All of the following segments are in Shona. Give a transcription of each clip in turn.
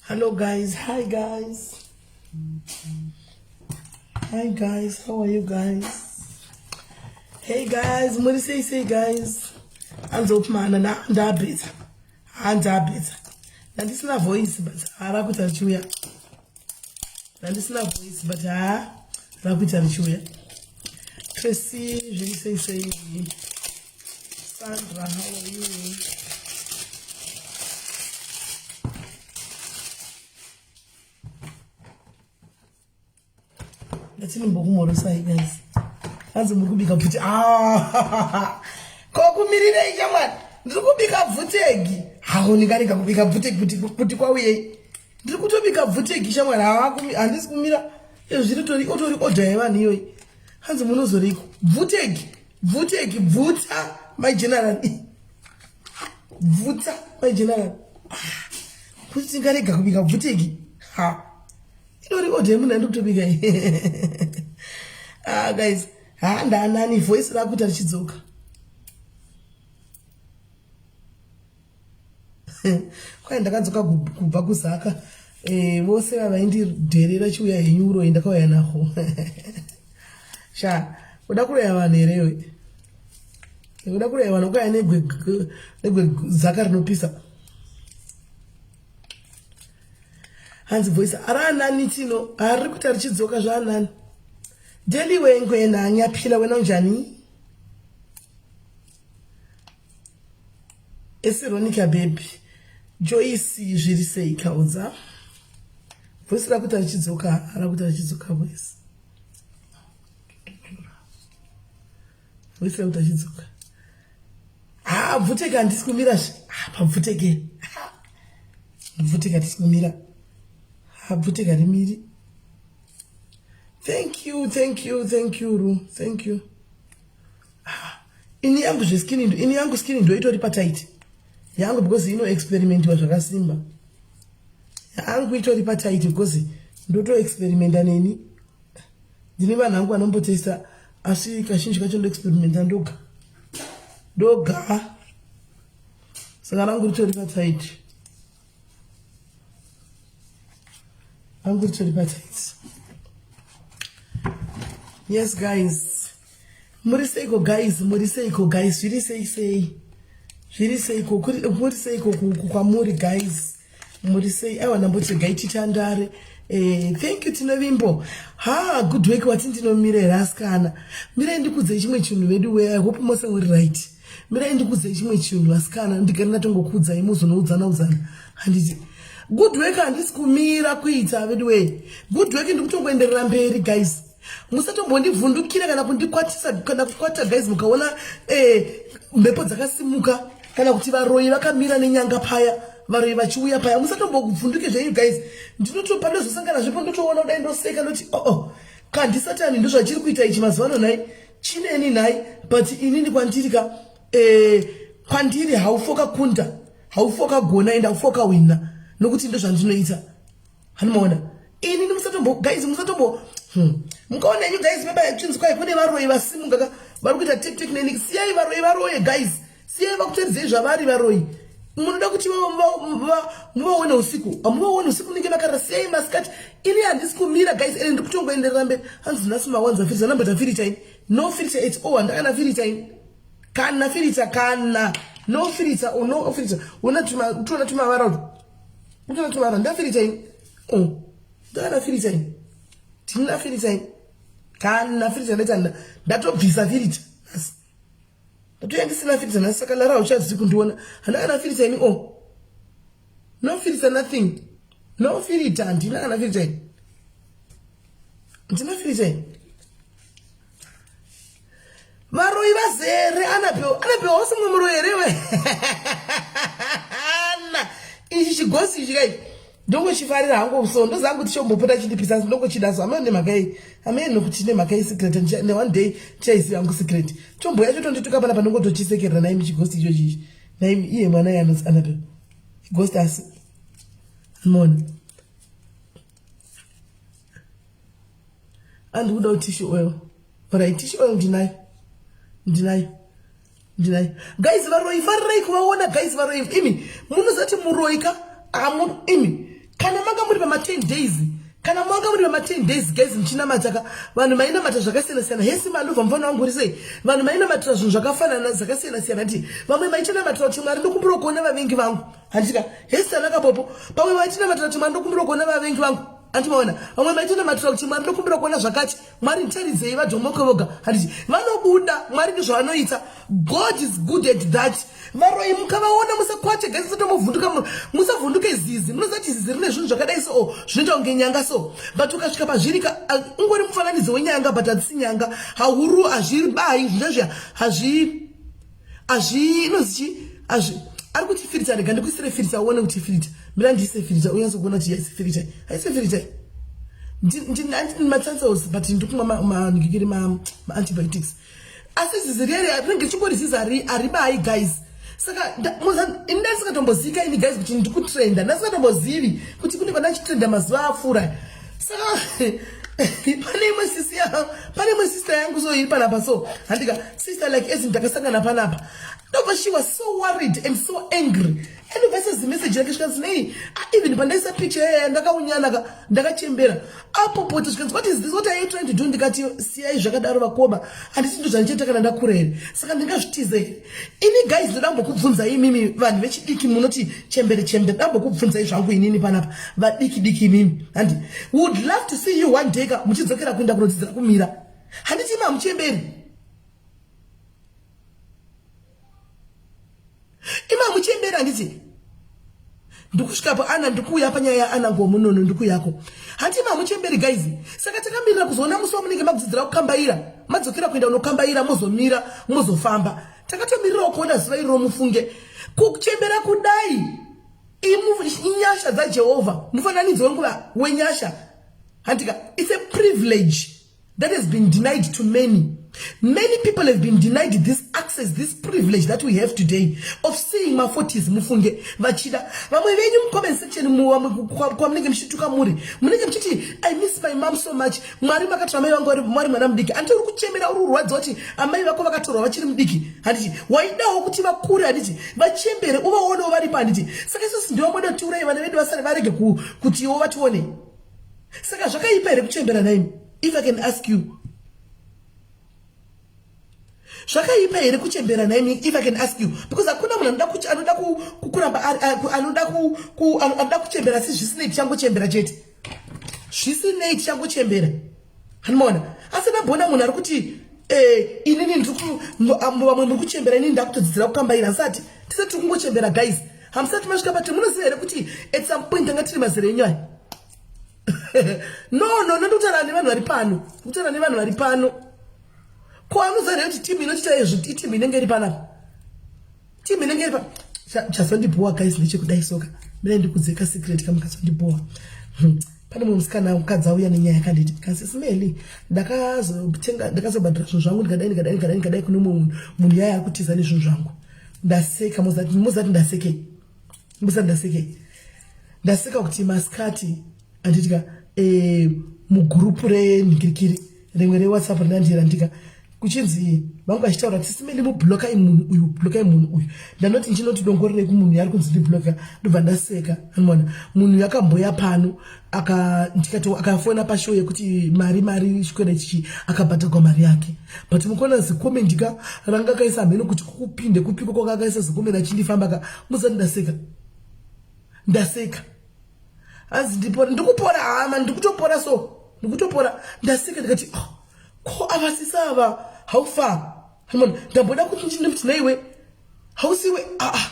Hello guys, hi guys. Hi guys, how are you guys? Hey guys, muri sei sei guys? Anzopmana na ndabetsa. Hanzi abetsa. Ndandisina voice but hara kuita richiuya. Ndandisina voice but ha rakuita richiuya. Tracy zviri sei sei? Sandra, how are you? Ndatinimbokumhorosai guys. Hanzi muri kubika bvuti. Ah! Ko kumirirei shamwari? Ndiri kubika bvutegi. Hawo ndingarega kubika bvutegi kuti kuti kwauyei? Ndiri kutobika bvutegi shamwari. Handisi kumira. Izvo zviri tori otori order yevanhu iyoyi. Hanzi munozoreiko? Bvutegi. Bvuteki, bvuta my general. Bvuta my general. Ah, kuti tingarega kubika bvuteki. Ha. Itori order yemunhu andiri kutobika iyi. Ah guys, ha ndanani voice rakuita richidzoka. Kwai ndakadzoka kubva kuzaka eh, vose vavaindidherera chiuya henyu uroyi ndakauya nahwo sha uda kuroya vanhu here iwe uda kuroya vanhu ukauya negwe zaka rinopisa hanzi voice raanani tino hariri kuita richidzoka zvaanani deli wengwena nyaphila wena unjani Esironica baby Joyce zviri sei kaudza voice rakuita richidzoka rakuita richidzoka voice voice rakuita richidzoka haa bvuteke handisi kumira zve ah, pabvuteke bvuteke handisi kumira haa bvuteke harimiri thank you thank you thank you ru thank you Ah, ini yangu zveskin ini yangu skin ndo itori patight yangu because ino experimentiwa zvakasimba yangu itori patight because ndoto experimenta neni ndine vanhu vangu vanombotesta asi kazhinji kacho ndo experimenta ndoga ndoga saka rangu ritori patight rangu ritori patight yes guys Muri seiko guys, muri seiko guys, zviri sei sei? Zviri seiko, muri seiko kwamuri guys? Muri sei? Aiwa ndamboti regai titandare. Eh, thank you Tinovimbo. Ha, good work wati ndinomira here asikana. Mirai ndikudzei chimwe chinhu vedu we. I hope mose muri right. Mirai ndikudzei chimwe chinhu asikana, ndigare ndatongokuudzai muzonoudzana udzana. Handiti. Good work handisi kumira kuita vedu we. Good work ndikutongoenderera mberi guys. musatombondivhundukira kana kundikwatisa kana kukwata guys mukaona eh, mhepo dzakasimuka kana kuti varoyi vakamira nenyanga paya varoyi vachiuya paya musatombovhunduke zvenyu guys ndinotopa ndozosangana zvepo ndotoona kudai ndoseka ndoti oo oh, oh, kandi satani ndozvachiri kuita ichi mazuva ano nhai chineni nhai but inini kwandiri ka eh, kwandiri haufoka kunda haufoka gona ende haufoka wina nokuti ndozvandinoita Hanimaona ini musatombo guys musatombo hmm. Mukaona henyu guys baba yachinzi kwai kune varoyi vasimuka ka vari kuita tek tek neni siyai varoyi varoye guys siyai vakutaridzei zvavari varoyi munoda kuti muvaone usiku hamuvaone usiku munenge vakarara siyai masikati ini handisi kumira guys ende ndiri kutongoenderera mberi hanzi nhasi mawanza firita namboita firita ini no firita at all handakana firita ini kana firita kana no firita no firita una tuma tumavara Unoona tumara ndafirita ini. Oh. Ndakana firita ini. Ndina firita ini. Kana firita ndaita ndatobvisa firita. Asi. Ndatoya ndisina firita nhasi saka Lara uchazi kundiona. Handina kana firita ini oh. No firita nothing. No firita handina kana firita ini. Ndina firita ini. Varoyi vazere Anabel Anabel hausi mumwe muroyi here iwe Ana ichi chigosi ichi kai ndongochifarira hangu so ndoziva kuti chombopota chindipisa asi ndongochida so ameno nemhaka yei ameno kuti nemhaka yei secret ne one day ndichaiziva hangu secret chomboya chotondituka pana pandongotochisekerera naimi chigosi icho chichi naimi iye mwana iye anonzi Anabel ghost asi mona andikuda kuti tissue oil Alright, tissue oil ndinayo. Ndinayo. Ndinayo. Guys, varoyi farirai kuvaona guys varoyi. Imi, munozati muroyi ka? Amu imi. Kana manga muri pama 10 days, kana manga muri pama 10 days guys muchinamata ka, vanhu mainamata zvakasiyana siyana. Hesi Maluva mufana wangu uri sei? Vanhu mainamatira zvinhu zvakafanana zvakasiyana siyana ndi. Vamwe maichinamatira kuti Mwari ndokumbira kuona vavengi vangu. Handika. Hesi Tanaka Popo. Pamwe maitinamatira kuti Mwari ndokumbira kuona vavengi vangu. Andimaona. Vamwe maitinamatira kuti Mwari ndokumbira kuona zvakati. Mwari nditaridzei vadhomoke voga. Handiti. Vanobuda Mwari ndizvavanoita. God is good at that. Varoyi mukavaona musakwate guys musatombovhunduka musavhunduke zizi munoziva kuti zizi rine zvinhu zvakadai so oh, zvinoita kunge nyanga so but ukasvika pazviri ka ungori mufananidzo wenyanga but hadzisi nyanga hauru hazvibayi zvinhu zviya hazvi hazvi inozi chi hazvi ari kuti firita rega ndikuisire firita uone kuti firita mira ndiise firita unyatso kuona kuti yaisi firita haisi firita matsansels but ndikumwa manhikikiri maantibiotics asi zizi riya rinenge richingori zizi haribayi guys saka ini ndasingatombozika ini guys kuti ndikutrenda ndasingatombozivi kuti kune vandachitrenda mazuva apfuura saka pane imwe sisi pane imwe sister yangu so iri panapa so handika sister like as ndakasangana panapa ndobva she was so worried and so angry Anobva aisa zimessage rake zvikanzi nei ah, even pandaisa picture yaya ndakaunyana ka ndakachembera apopota zvikanzi what is this what are you trying to do ndikati siyai zvakadaro vakoma handisi ndo zvandichaita kana ndakura here saka ndingazvitize here ini guys ndoda kumbokubvunzai imimi vanhu vechidiki munoti chembere chembere ndoda kumbokubvunzai zvangu inini panapa vadiki diki imimi handi would love to see you one day ka muchidzokera kuenda kunodzidzira kumira handiti imi hamuchemberi Ima muchembera handiti? Ndikusvikapo Ana ndikuuya panyaya yaAna ngomunono ndikuyako. Hanti ima muchemberi guys. Saka takamirira kuzoona musi wamunenge makudzidzira kukambaira. Madzokera kuenda unokambaira mozomira mozofamba. Takatomirirawo kuona zuva iroro mufunge. Kuchembera kudai inyasha dzaJehovha. Mufananidzo wenguva wenyasha. Handika it's a privilege. that has been denied to many. Many people have been denied this access, this privilege that we have today of seeing ma40s mufunge vachida. Vamwe venyu mucomment section kwamunenge muchituka muri munenge muchiti I miss my mom so much. Mwari makatora amai vangu vari mwana mudiki. Anti uri kuchemera uri kurwadziwa kuti amai vako vakatorwa vachiri mudiki. Handiti waidawo kuti vakure handiti vachembere uvaonewo varipo handiti. Saka isusu ndivo moda tiuraye vana vedu vasare varege kutiwo vatione. Saka zvakaipa here kuchembera nhaimi? If I can ask you. Zvakaipa here kuchembera nhaimi? If I can ask you. Because hakuna munhu anoda kuti anoda kuramba anoda anoda kuchembera asi zvisinei tichangochembera chete. Zvisinei tichangochembera. Hanimona. Asi ndabona munhu ari kuti eh inini ndiri vamwe muri kuchembera inini ndakutodzidzira kukambaira asati tisati tiri kungochembera guys. Hamusati masvika pati munoziva here kuti at some point tanga tiri mazera enyu aya. No no no ndikutaura nevanhu vari pano. Ndikutaura nevanhu vari pano. Ko anoziva here kuti team inotiita izvi iteam inenge iri panapa. Team inenge iri pa chazondibhowa guys ndechekudai soka. Mira ndikudzeka secret kama kazondibhowa. Pane mumwe musikana mukadzi auya nenyaya yakanditi kasi Smeli ndakazotenga ndakazobhadhara zvinhu zvangu ndikadai ndikadai ndikadai ndikadai kune mumwe munhu munhu yaya ari kutiza nezvinhu zvangu. Ndaseka mozati mozati ndasekei. Mozati ndasekei. Ndaseka kuti masikati anditika eh mugurupu renhikirikiri rimwe rewhatsapp rinandira ndika kuchinzi vangu vachitaura kuti simeli mublokai munhu uyu blokai munhu uyu ndanoti ndichinoti dongorerei kumunhu yaari kunzi ndibloka ndobva ndaseka anoona munhu yakamboya pano ndikati akafona pashow yekuti mari mari chikwereti chi akabhadhagwa mari yake but mukuona zikomendi ka ranga akaisa hameno kuti kukupinde kupiko kwaka akaisa zikomendi achindifamba ka musati ndaseka ndaseka hanzi ndipora ndikupora hama ndikutopora so ndikutopora ndaseka ndikati oh, ko ava sisi ava how far Hamona ndamboda kuti ndinoti naiwe hausiwe ah, ah.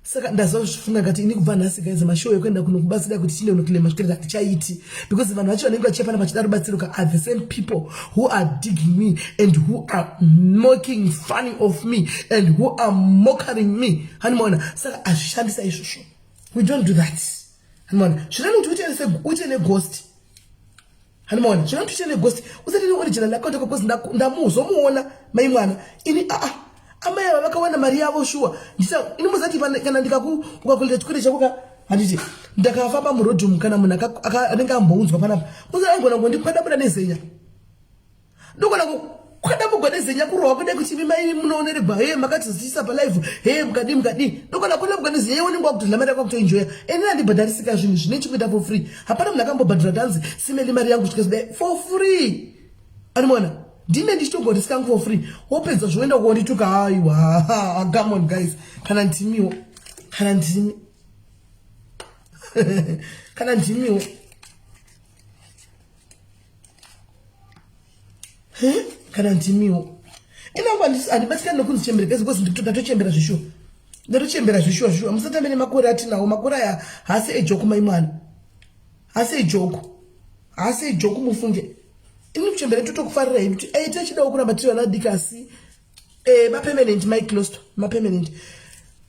Saka ndazozvifunga ngati ini kubva nhasi guys mashow ekuenda kuno kubatsira kuti tinde kunoclaima zvikwereti hatichaiti because vanhu vacho vanenge vachiya pana vachida rubatsiro ka are the same people who are digging me and who are making funny of me and who are mockering me hanimona saka hazvishandisa izvozvo we don't do that hanimona zvinani kuti uite neghost Handimaona zvino tiche neghost usati ne original account yako because ndamuzomuona mai mwana ini aa amai ava vakawana mari yavo shuwa ndisa ini muzati kana ndikaku ukakuleta chikwere chako ka handiti ndakafamba muroad umu kana munhu anenge ambounzwa panapa muzati aigona kundikwadabura nezenya ndogona ku Kwada mugwa nezenya kurohwa kude kuti imi mai munooneregwa he makatizisa palive he mukadii mukadii ndokona kune mugwa nezenya iwe unenge wakutodla mari yako wakutoenjoya. Ini handibhadharisika zvinhu zvine chikuita for free. Hapana munhu akambobhadhara tanzi simeli mari yangu zvikazodai for free. Anomuona ndine ndichitogorisika for free wopedza zvoenda kuondituka haiwa come on guys kana ndimiwo kana ndimi kana ndimiwo kana ndimiwo inangu handibatikani nokunzi chembere guys because ndatochembera zvishuwa ndatochembera zvishuwa zvishuwa musatambe nemakore atinawo makore aya haasi ejoko mai mwana haasi ejoko haasi ejoko mufunge ini kuchembera totokufarira hedu kuti ei tichidawo kuramba tiri vana vadiki asi eh, mapermanent mai closto mapermanent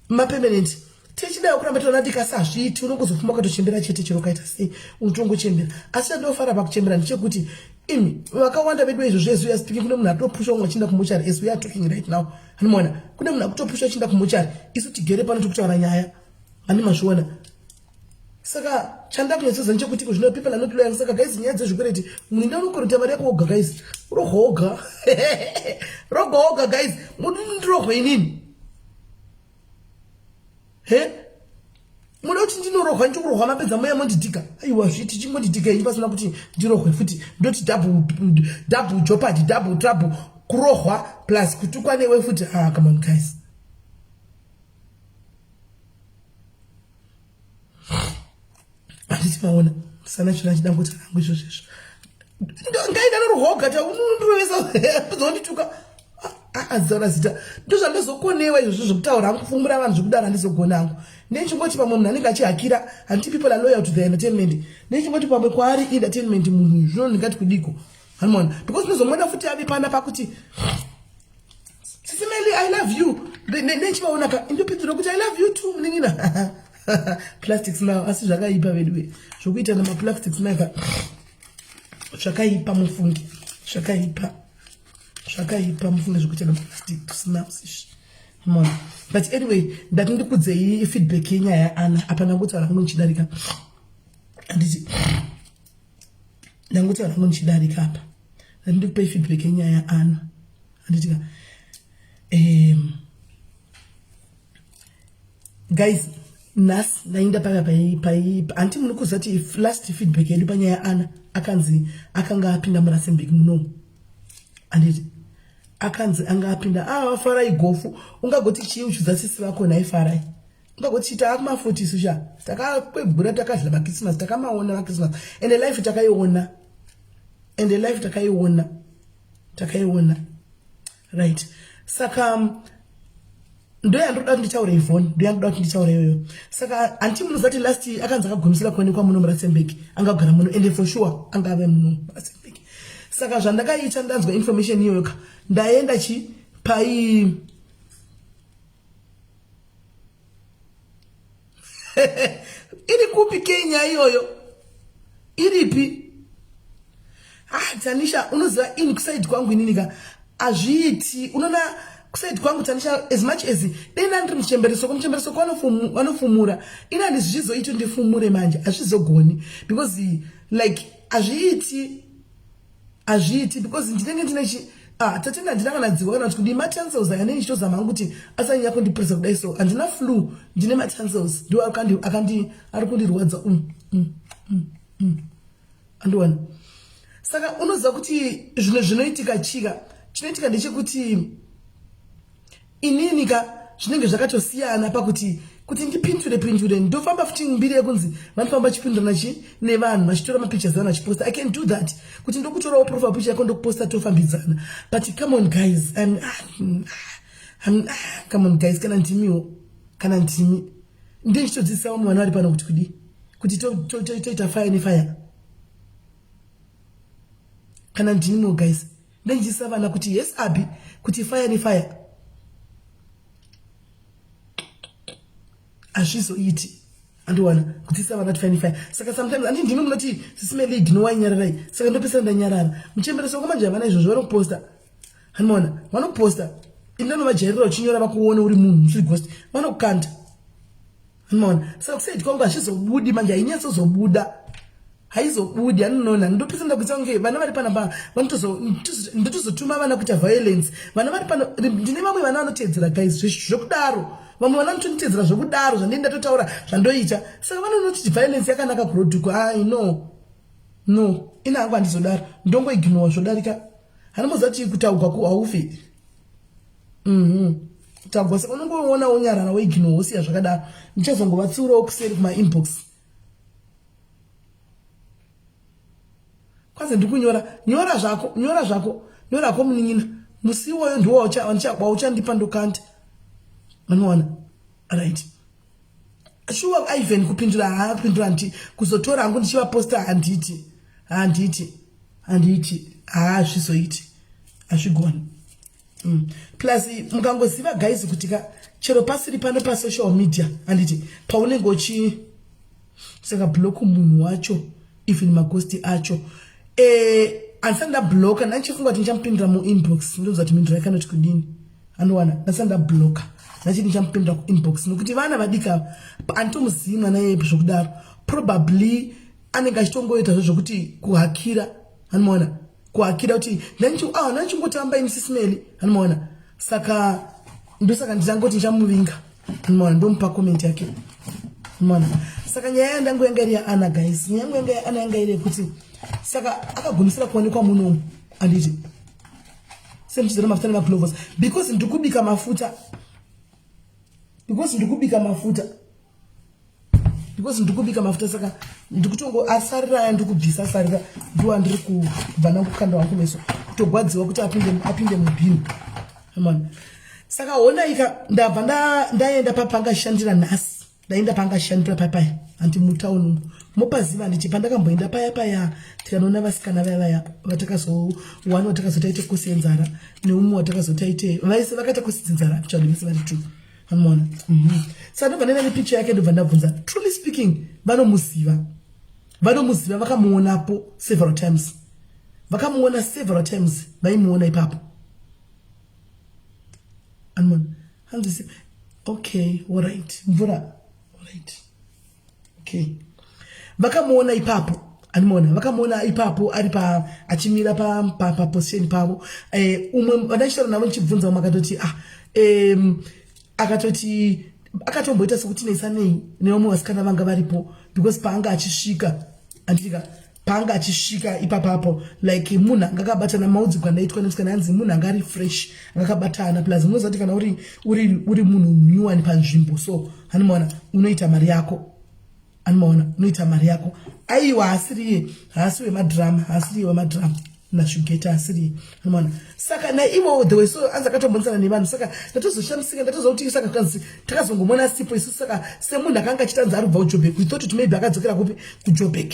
mapermanent tichidawo kuramba tiri vana vadiki asi hazviiti unongozofuma ukatochembera chete chero ukaita sei unotongochembera asi chandinofara pakuchembera ndechekuti imi vakawanda vedu izvo zvezu ya speaking kune munhu atopusha umwe achienda kumochari as we are talking right now anomuona kune munhu akutopusha achienda kumochari isu tigere pano tikutaura nyaya ani mazviona saka chanda kunyatsoziva ndechekuti ko zvino people are not loyal saka guys nyaya dzezvikwereti munhu enda unokoreta mari yako woga guys roga woga roga woga guys mundirohwe inini he muda kuti ndinorohwa ndichikurohwa mapedza moya mondidhiga aiwa zviti chingondidhiga ini pasina kuti ndirohwe futi ndoti double double jeopardy double trouble kurohwa plus kutukwa newe futi ah come on guys handiti maona sana chona chida kuti rangu izvozvo izvo ngaida noruhoga taunondirovesa zondituka aziona zita ndozvandozokonewa izvozvo zvekutaura hangu kufumura vanhu zvekudaro handizogona hangu nechingoti pamwe munhu anenge achihakira handiti people are loyal to the entertainment nechingoti pamwe kwaari entertainment munhu zvino ndingati kudiko hanimona because ndozomona futi ave pana pakuti Sisi Melly, I love you. Nechivaona ka indopindura kuti I love you too munin'ina. Plastic smile asi zvakaipa veduwe. Zvokuita nama plastic smile ka zvakaipa mufunge. Zvakaipa. Zvakaipa mufunge zvokuita nama plastic smiles izvi. Mona. But anyway, ndati ndikudzei feedback yenyaya Ana apa ndangotaura hangu ndichidarika. Handiti ndangotaura hangu ndichidarika apa. Ndati ndikupei feedback yenyaya Ana. Handitika guys nhasi ndainda paya pai pai hanti muri kuziva kuti last feedback yedu panyaya Ana akanzi akanga apinda muRustenburg munomu handiti akanzi anga apinda ah vafarai gofu ungagoti chii uchidza sisi vako nhai farai ungagoti chii taakumafuti isu sha takakwegura takadla machristmas takamaona machristmas ende life takaiona ende life takaiona takaiona right saka ndoyandoda kuti nditaure ivhoni ndoyandoda kuti nditaure iyoyo saka hanti munoziva kuti last akanzi akagumisira kuonekwa muno muRustenburg angagara muno ende for sure angave muno muRustenburg saka zvandakaita ndanzwa information iyoyo ka ndaenda chi pai iri kupi kenya iyoyo iripi ah tanisha unoziva ini kusaidi kwangu inini ka hazviiti unoona kusaidi kwangu tanisha as much as dei ndandiri muchemberesoko muchemberesoko vanofumura ini handizvizoiti ndifumure manje hazvizogoni because like hazviiti hazviiti because ndinenge ndine chi ah tatenda handina kana dziwa kana kuti kudii matonsils aya ndinenge ndichitozama hangu kuti asanyanya kundipurisa kudai so handina flu ndine matonsils ndiwo akandi akandi ari kundirwadza Andiwana saka unoziva kuti zvinhu zvinoitika chika chinoitika ndechekuti inini ka zvinenge zvakatosiyana pakuti kuti ndipindure pindure ndofamba futi mbiri yekunzi vanofamba vachipindurana chi nevanhu vachitora mapictures vanhu vachiposta i can do that kuti ndokutorawo profile picture yako ndokuposta tofambidzana but come on guys I'm, I'm, I'm, come on guys kana ndimiwo kana ndimi ndichitodzidzisa vamwe vana vari pano kuti kudii kuti toita fire nefire kana ndimiwo guys ndendichidzidzisa vana kuti yes abi kuti fire nefire hazvizoiti andiwana kudzidzisa vana kuti fire nefire saka sometimes andi ndimi munoti sisime lead nowainyararai saka ndopesana ndanyarara muchembereso wako manje havana izvozvo vanokuposta handimaona vanoposta ini ndanovajairira uchinyora vakuone uri munhu usiri ghost vanokukanda handimaona saka kusaidi kwangu hazvizobudi manje hainyatsozobuda. Haizobudi anonoona ndopisa ndakuita kunge vana vari panapa ndotozotuma vana kuita violence. Vana vari pano ndine vamwe vana vanoteedzera guys zvekudaro. Vamwe vana vanotoniteedzera zvekudaro zvandini ndatotaura zvandoita. Saka vanonoti violence yakanaka kurodhuko. Ai no. No, ina hangu handizodaro. Ndongoignore zvodarika. Hanimboziva kuti kutaugwa ku haufi. Mhm. Kutaugwa saka unongoona wonyarara woignore wosiya zvakadaro. Ndichazongovatsiurawo kuseri kuma inbox. Kwanzi ndikunyora, nyora zvako, nyora zvako, nyora hako munin'ina. Musi iwoyo ndiwo wauchandipa ndokanda. Unoona? Right. Shuwa Ivan kupindura haapindura handiti kuzotora hangu ndichivaposta handiti handiti handiti haazvizoiti hazvigoni mm. Plus mukangoziva guys kuti ka chero pasiri pano pasocial media handiti paunenge uchi saka block munhu wacho even magosti acho eh, handisati ndabloka ndandichifunga kuti ndichamupindura muinbox ndonzwa kuti mhinduro yake anoti kudini anowana ndasati ndabloka ndachiti ndichamupindura kuinbox nokuti vana vadiki ava handitomuzivi mwana iye zvokudaro probably anenge achitongoita zvo zvokuti kuhakira anomaona kuhakira kuti ndandichingotamba ini sisimeli anomaona saka ndosaka ndichangoti ndichamuvinga anomaona ndomupa comment yake anomaona saka nyaya yandangu yanga iri yaana guys nyaya yangu yanga yaana yanga iri yekuti saka akagumisira kuonekwa munomu anditi semuchizora mafuta nemaglovos because ndikubika mafuta because ndikubika mafuta because ndikubika mafuta saka ndikutongo asarira aya ndikubvisa asarira ndiwo andiri kubva ndangukanda wangu meso kutogwadziwa kuti apinde apinde mubhini man saka honaika ndabva ndaenda papangashandira nhasi ndaenda pangashandira papaya hanti mutown umu mopaziva handiti pandakamboenda paya paya tikanoona vasikana vaya vaya vatakazowana watakazotaite kosi yenzara neumwe watakazotaite vaise vakaita kosi dzenzara actually vese vari two Amona. Mm -hmm. Saka ndobva ndaenda nepicture yake ndobva ndabvunza. Truly speaking, vanomuziva. Vanomuziva vakamuonapo several times. Vakamuona several times vaimuona ipapo. Amona. Hanzi okay, all right. Mvura. All right. Okay. Vakamuona ipapo. Animona vakamuona ipapo ari pa achimira pa pa, pa position pavo. Eh umwe vandachitaura navo ndichibvunza umwe akatoti ah akatoti akatomboita sekuti nesanei nevamwe vasikana vanga varipo because paanga achisvika andika paanga achisvika ipapapo like munhu anga akabatana maudzigwa ndaitwa nemusikana hanzi munhu anga ari fresh anga akabatana plus munoziva kuti kana uri uri uri munhu nyuwani panzvimbo so hanimaona unoita mari yako animaona unoita mari yako aiwa haasiriye haasi wemadrama haasiriye wemadrama nashugeta asiriye animaona saka naivo the way so anzi akatombonisana nevanhu saka ndatozoshamisika ndatozokuti saka kanzi takazongomona asipo isu saka semunhu akanga achitanzi ari kubva kujobek we thought kuti maybe akadzokera kupi kujobek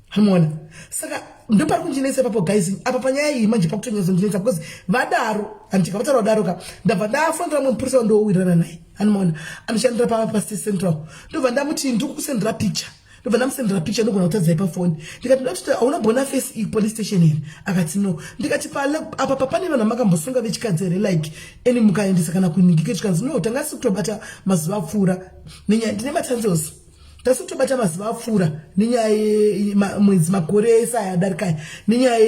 Hamuona? Saka ndopari kundinetsa ipapo guys. Apa panyaya iyi manje pakutonyatso because vadaro handika vataura vadaro ka ndabva ndafonera mumwe mupurisa wandowirirana naye. Hamuona? Anoshandira pa pa State Central. Ndobva ndamuti ndikukusendera picture. Ndobva ndamusendera picture ndogona kutadzai pafoni. Ndikati ndoti hauna bona face iyi police station here? Akati no. Ndikati pa apa pa pane vanhu makambosunga vechikadzi here like any mukaendesa kana kuningike zvikanzi no tanga sisi kutobata mazuva apfuura nenyaya ndine matanzos. Tasi kutobata mazuva apfuura nenyaya mwedzi makore ese aya adarika aya nenyaya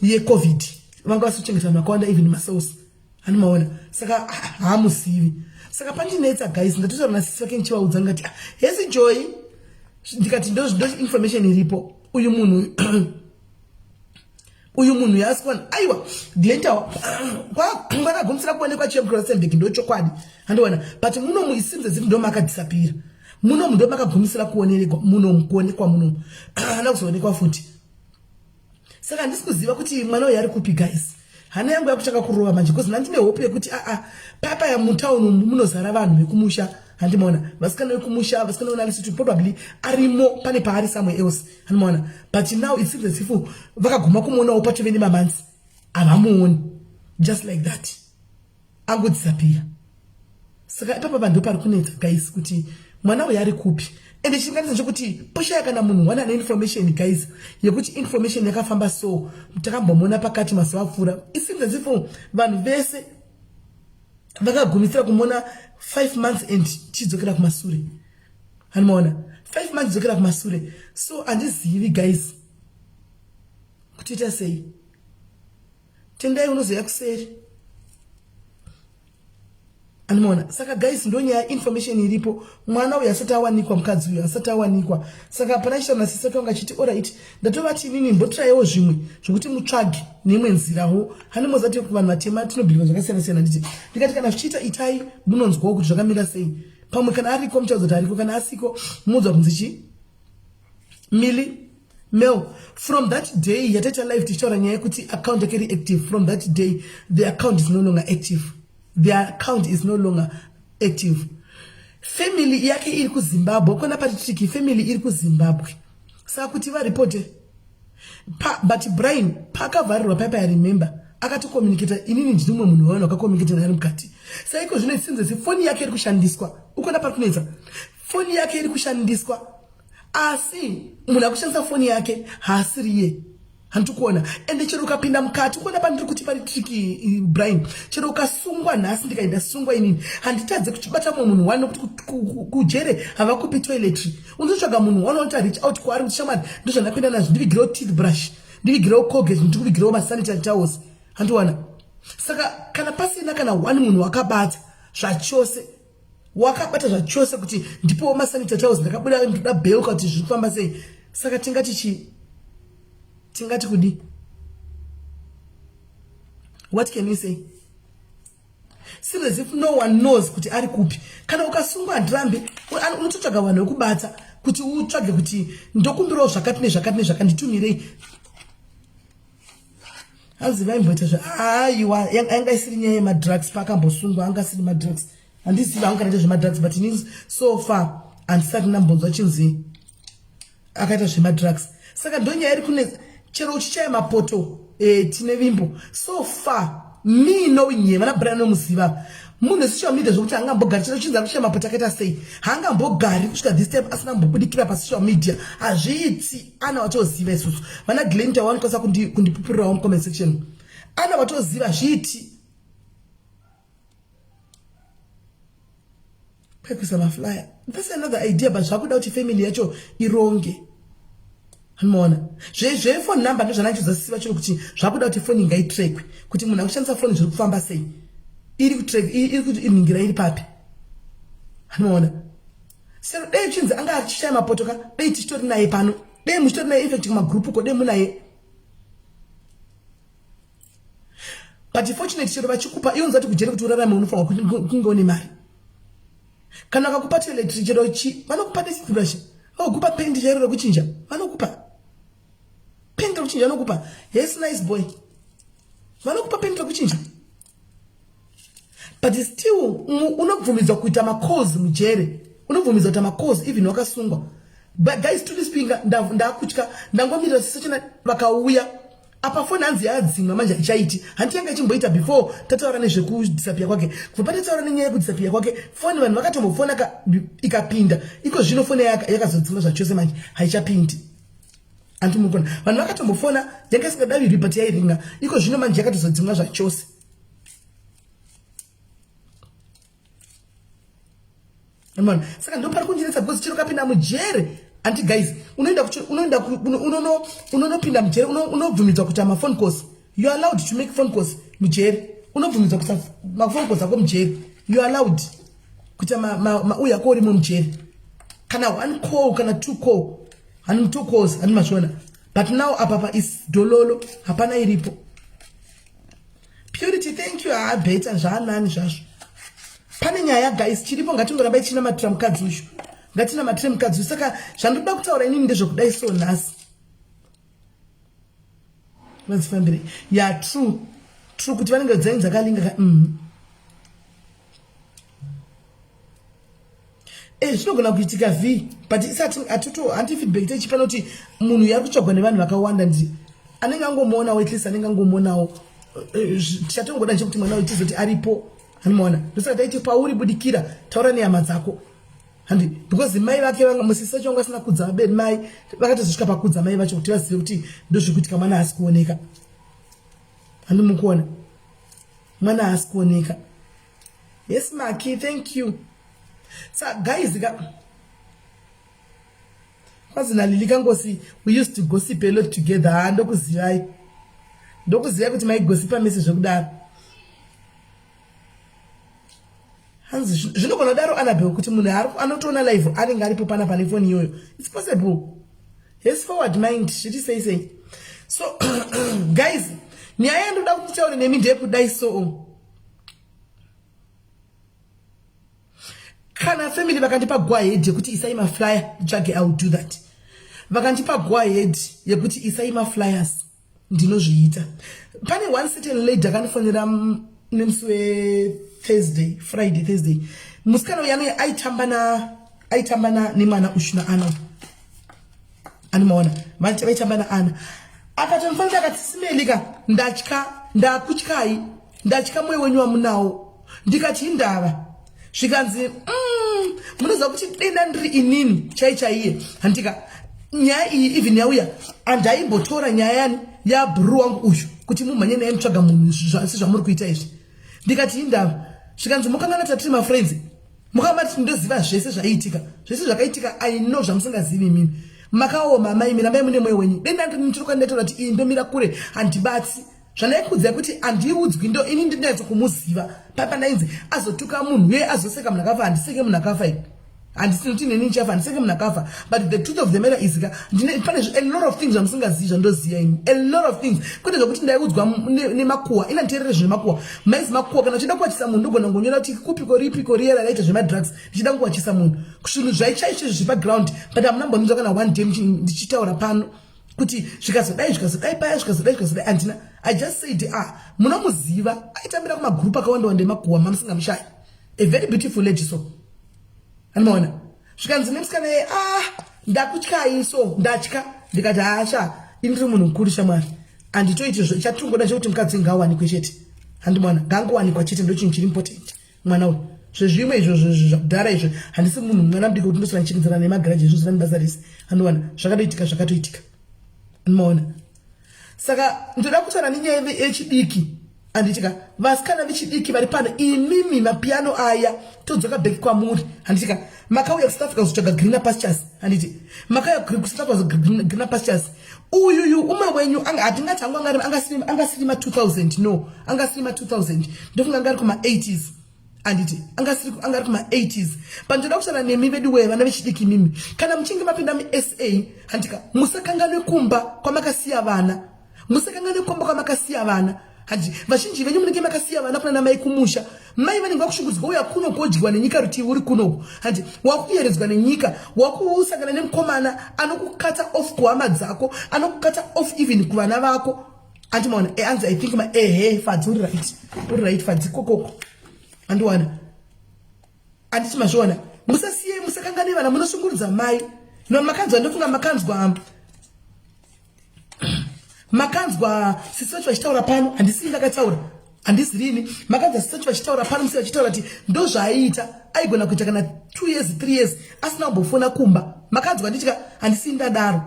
yecovid vanga vasi kuchengeta vanhu vakawanda even masource animaona saka haamuzivi saka pandinetsa guys ndatotaura nasisi vake ndichivaudza ndikati ah, hesi joy ndikati ndo information iripo uyu munhu uyu munhu yasikwana aiwa glentawa kwakagumisira kuonekwa chemkrosenberg ndochokwadi handiona but munomu it seems as if ndo makadisapira munomu ndo makagumisira kuonerekwa munomu kuonekwa munomu haana kuzoonekwa futi saka handisi kuziva kuti mwana uyu ari kupi guys hana yangu yakutanga kurova manje because ndandine hope yekuti aa papa mutown umu munozara vanhu vekumusha handimaona vasikana vekumusha vasikana venalisitu probably arimo pane paari somewhere else handimaona but now it seems as if vakaguma kumuonawo patove nemamansi havamuoni just like that angodisappear saka ipapa vanhu ndopari kunetsa guys kuti mwana uyu ari kupi ende chinganisa chekuti poshaya kana munhu one ane information guys yekuti information yakafamba so takambomuona pakati mazuva apfuura it seems as if vanhu vese vakagumisira kumuona 5 months and chidzokera kumasure hanimaona 5 months dzokera kumasure. So handizivi guys kutoita sei. Tendai unozoya kuseri. Anoona. Saka guys ndonyaya information iripo. Mwana uyu asati awanikwa, mukadzi uyu asati awanikwa. Saka pana chita nasisi tonga chiti alright, ndatovati inini mbotrayewo zvimwe zvekuti mutsvage neimwe nzirawo. Hani mozati vanhu vatema tinobhilivha zvakasiyana siyana nditi. Ndikati kana zvichiita itai munonzwawo kuti zvakamira sei. Pamwe kana ariko muchaudza kuti ariko, kana asiko muudzwa kunzi chi Milly Mel. From that day yataita live tichitaura nyaya yekuti account yake iri active, from that day the account is no longer active. The account is no longer active. Family yake iri kuZimbabwe, kona pati tricky, family iri kuZimbabwe. Saka kuti varipote pa, but Brian paakavharirwa paipa, I remember akatocommunicata inini ndini mumwe munhu wevanhu vakacommunicata naye ari mukati. Saiko zvino it seems as if foni yake iri kushandiswa. Ukona pari kunetsa, foni yake iri kushandiswa, asi munhu akushandisa foni yake haasiriye. Handikuona. Ende chero ukapinda mukati, ukuona pandiri kuti pari tricky Brian, chero ukasungwa nhasi, ndikaenda sungwa inini, handitadze kuchibata mumwe munhu wani, nokuti kujere havakupi toiletry. Unotsvaga munhu wani unoita reach out kwaari kuti shamwari, ndozvandapinda nazvo, ndivigirewo teeth brush, ndivigirewo Colgate, ndikuvigirewo masanitary towels. Handiwana. Saka kana pasina kana one munhu wakabata zvachose, wakabata zvachose kuti ndipowo masanitary towels, ndakabuda ndoda bail, kuti zviri kufamba sei. Saka tingati chii? Tingati kudi? What can you say? Seems as if no one knows kuti ari kupi. Kana ukasungwa, handirambi, unototsvaga vanhu vekubata kuti utsvage kuti ndokumbirawo zvakati nezvakati nezvakati, nditumirei. Hanzi vaimboita zve aiwa, yanga isiri nyaya yemadrugs paakambosungwa, anga asiri madrugs. Handizivi hangu kana ita zvemadrugs, but ini so far handisati ndambonzwa chinzi akaita zvemadrugs. Saka ndonyaya iri kunetsa. Chero uchichaya mapoto, tine vimbo. So far me knowing ye vana Brian nomuziva munhu wesocial media zvokuti haangambogari. Chero chinzi akuchaya mapoto akaita sei, haangambogari kusvika this time asina mbobudikira pasocial media. Hazviiti. Ana vatoziva isusu vana Glenta vanokwanisa kundipupurirawo mucomment section. Ana vatoziva zviiti kwekuisa maflyer. That's another idea, but zvakuda kuti family yacho ironge. Anoona zvefone number ndozvanachizosiva chiro kuti zvakuda kuti foni ngaitrekwe, kuti munhu akushandisa foni zviri kufamba sei, iri kutrek, iri kuti inhingira iri papi. Anoona sero dei chinzi anga achishaya mapoto ka, dei tichitori naye pano, dei muchitori naye, infact kumagroup uko dei munaye. But fortunate chero vachikupa iwe unzati kujere kuti urarame unofanirwa kunge une mari. Kana vakakupa toiletry chero chi vanokupa netoothbrush, vanokupa pendi chairo rekuchinja, vanokupa pendi rekuchinja, vanokupa. Yes, nice boy, vanokupa pendi rekuchinja. But still unobvumidzwa kuita macalls mujere, unobvumidzwa kuita macalls even wakasungwa. But guys, truly speaking, ndakutya, ndangomirira sisachona vakauya apa. Foni hanzi yadzimwa manje, haichaiti. Hanti yanga ichimboita before tataura nezvekudisappear kwake? Kubva patataura nenyaya yekudisappear kwake, foni vanhu vakatombofona ikapinda. Iko zvino foni yakazodzimwa zvachose manje, haichapindi. Anti mukona vanhu vakatombofona, yanga isingadavirwi, but yairinga. Iko zvino manje yakatozodzimwa zvachose. Mona, saka ndo pari kundinetsa, because chero kapinda mujere, anti guys, unoenda unoenda unonopinda mujere, unobvumidzwa kuita maphone calls. You are allowed to make phone calls mujere. Unobvumidzwa kuita maphone calls ako mujere. You are allowed kuita mauyu ako urimo mujere, kana one call, kana two call, hani two calls, hani mazviona. But now apapa is dololo, hapana iripo. Purity, thank you. Ah, better zvaanani zvazvo. Pane nyaya guys chiripo, ngatingorambai tichinamatira mukadzi uyu, ngatinamatire mukadzi uyu. Saka zvandoda kutaura inini ndezvekudai. So nhasi vadzifambire ya true, true kuti vanenge dzainzi dzakalinga. Zvinogona kuitika v, but isati atoto hanti feedback techipa, nokuti munhu yari kutsvagwa nevanhu vakawanda. Ndi anenge angomuonawo, at least anenge angomuonawo. Tichatongoda nchekuti mwana uyu tizoti aripo. Hanimaona, ndosaka taiti pauri budikira, taura nehama dzako, handi, because mai vake vanga musisi vacho vanga vasina kudza vabereki. Mai vakatozosvika pakudza mai vacho kuti vazive kuti ndozviri kuitika, mwana haasi kuoneka. Handi mukuona, mwana haasi kuoneka. Yes, Maki, thank you. Sa guys ka. Kwanzi naLily Kangosi, we used to gossip a lot together. Ha, ndokuzivai. Ndokuzivai kuti maigosipa mese zvekudaro. Hanzi zvinogona kudaro Annabel kuti munhu anotoona live anenge aripo pana pane foni iyoyo. It's possible. Yes forward mind zviri sei sei. So guys, nyaya yandoda kuti nditaure nemi ndeyekudai so. Kana family vakandipa go ahead yekuti isai maflyer tsvage I will do that. Vakandipa go ahead yekuti isai maflyers ndinozviita. Pane one certain lady akandifonera nemusi weThursday, Friday, Thursday. Musikana uyu anouya aitamba na aitamba na nemwana uyu naAna. Anomaona vaitamba naAna. Akatomufonera akati Simelika ndatya ndakutyai ndatya moyo wenyu wamunawo. Ndikati indava zvikanzi munoziva kuti denda ndiri inini chai chaiye handika nyaya iyi even yauya andaimbotora nyaya yani yabhuru wangu uyu kuti mumhanye naye mutsvaga munhu sezvamuri kuita izvi. Ndikati indava zvikanzi mukangana tatiri mafriends mukamati ndoziva zvese zvaiitika zvese zvakaitika I know zvamusingazivi imimi makaoma amai imi rambai mune moyo wenyu denda ndiri ndiri kwandaitora kuti iyi ndomira kure handibatsi zvandaikuudzai kuti handiudzwi ndo ini ndinetso kumuziva papa ndainzi azotuka munhu uye azoseka munhu akafa handiseke munhu akafa ini handisi nokuti neni ndichafa handiseke munhu akafa but the truth of the matter is ka ndine pane a lot of things zvamusingazivi zvandoziva ini a lot of things kwete zvekuti ndaiudzwa nemakuwa ina nditeerere zvemakuwa maizi makuwa kana uchida kuwachisa munhu ndogona kungonyora kuti kupiko ripiko riye raraita zvemadrugs ndichida kunguwachisa munhu zvinhu zvaichaizvo izvi zvepaground but hamuna mbonzwa kana one day ndichitaura pano kuti zvikazodai zvikazodai paya zvikazodai zvikazodai handina I just said ah munomuziva aitambira kumagroup akawanda wanda emakuwa mamusingamushayi a very beautiful lady so anomaona zvikanzi nemusikana iye ah ndakutyai so ndatya ndikati hasha ini ndiri munhu mukuru shamwari handitoiti zvo chatingoda chekuti mukadzi ngaawanikwe chete handimaona ngaangowanikwa chete ndochinhu chiri important mwana uyu zvezvimwe izvo zvakudhara izvo handisi munhu mwana mudiki kuti ndosina ndichikidzana nemagaraji izvo zvisina basa rese anowana zvakatoitika zvakatoitika anomaona saka ndoda kutaura nenyaya yechidiki handitika vasikana vechidiki vari pano imimi mapiano aya todzoka back kwamuri handitika makauya kusouth africa kuzotsvaga greener pastures handiti makauya kusouth africa greener pastures uyuyu umwe wenyu hatingati hangu angasiri ma 2000 no angasiri ma 2000 ndofunga anga ari kuma 80s handiti angari kuma 80s but ndoda kutaura nemi vedu wee vana vechidiki mimi kana muchinge mapinda musa handika musakanganwe kumba kwamakasiya vana musakanganwe kumba kwamakasiya vana handiti vazhinji venyu munenge makasiya vana kuna namai kumusha mai vanenge vakushungurudzwa uya kuno kodyiwa nenyika rutivi uri kunoku handiti wakuyeredzwa nenyika wakusangana nemukomana anokukata off kuhama dzako anokukata off even kuvana vako andimaona eh, anzi i think ma ehe eh, fadzi uri right uri right fadzi kokoko andiwana anditi mazviona musasiye musakangane vana munoshungurudza mai no makanzwa ndofunga makanzwa makanzwa sisi vacho vachitaura pano handisii ndakataura handisi rini makanzwa sisi vacho vachitaura pano musi vachitaura kuti ndozvaaiita aigona kuita kana 2 years 3 years asina kumbofona kumba makanzwa ndichika handisii ndadaro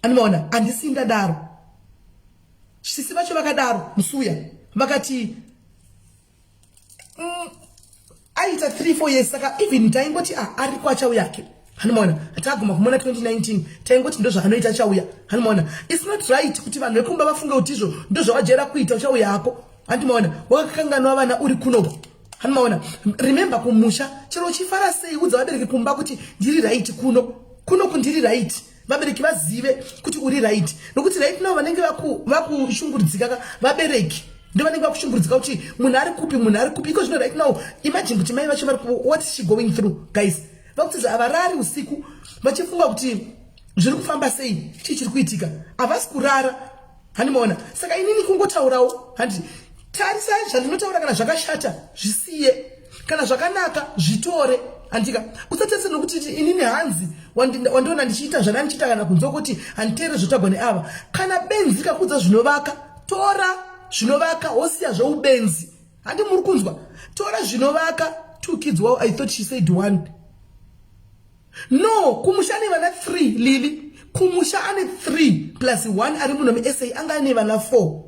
andimaona handisii ndadaro sisi vacho vakadaro musi uya vakati aita 3 4 years saka even taingoti ah, ariko achauya ake hanimaona taguma kumona 2019 taingoti ndozvaanoita achauya hanimaona its not right kuti vanhu vekumba vafunge kuti izvo ndozvavajaira kuita uchauya hako handimaona wakakanganwa vana uri kunoko hanimaona remember kumusha chero uchifara sei udza vabereki kumba kuti ndiri right kuno kunoku ndiri right vabereki vazive kuti uri right nokuti right now vanenge vakushungurudzika ka vabereki ndo vanenge vakushungurudzika kuti munhu ari kupi munhu ari kupi iko zvino right now imagine kuti mai vacho vari what is she going through guys vakuti havarari usiku vachifunga kuti zviri kufamba sei chii chiri kuitika havasi kurara handimaona saka inini kungotaurawo handiti tarisai zvandinotaura kana zvakashata zvisiye kana zvakanaka zvitore handika usatese nokuti inini hanzi wandiona ndichiita zvana ndichiita kana kunze kuti handiteere zvotagwa neava kana benzi rikakudza zvinovaka tora zvinovaka wosiya zveubenzi handi muri kunzwa tora zvinovaka two kids wow I thought she said one no kumusha ane vana 3 lili kumusha ane 3 plus 1 ari muno musa anga ane vana 4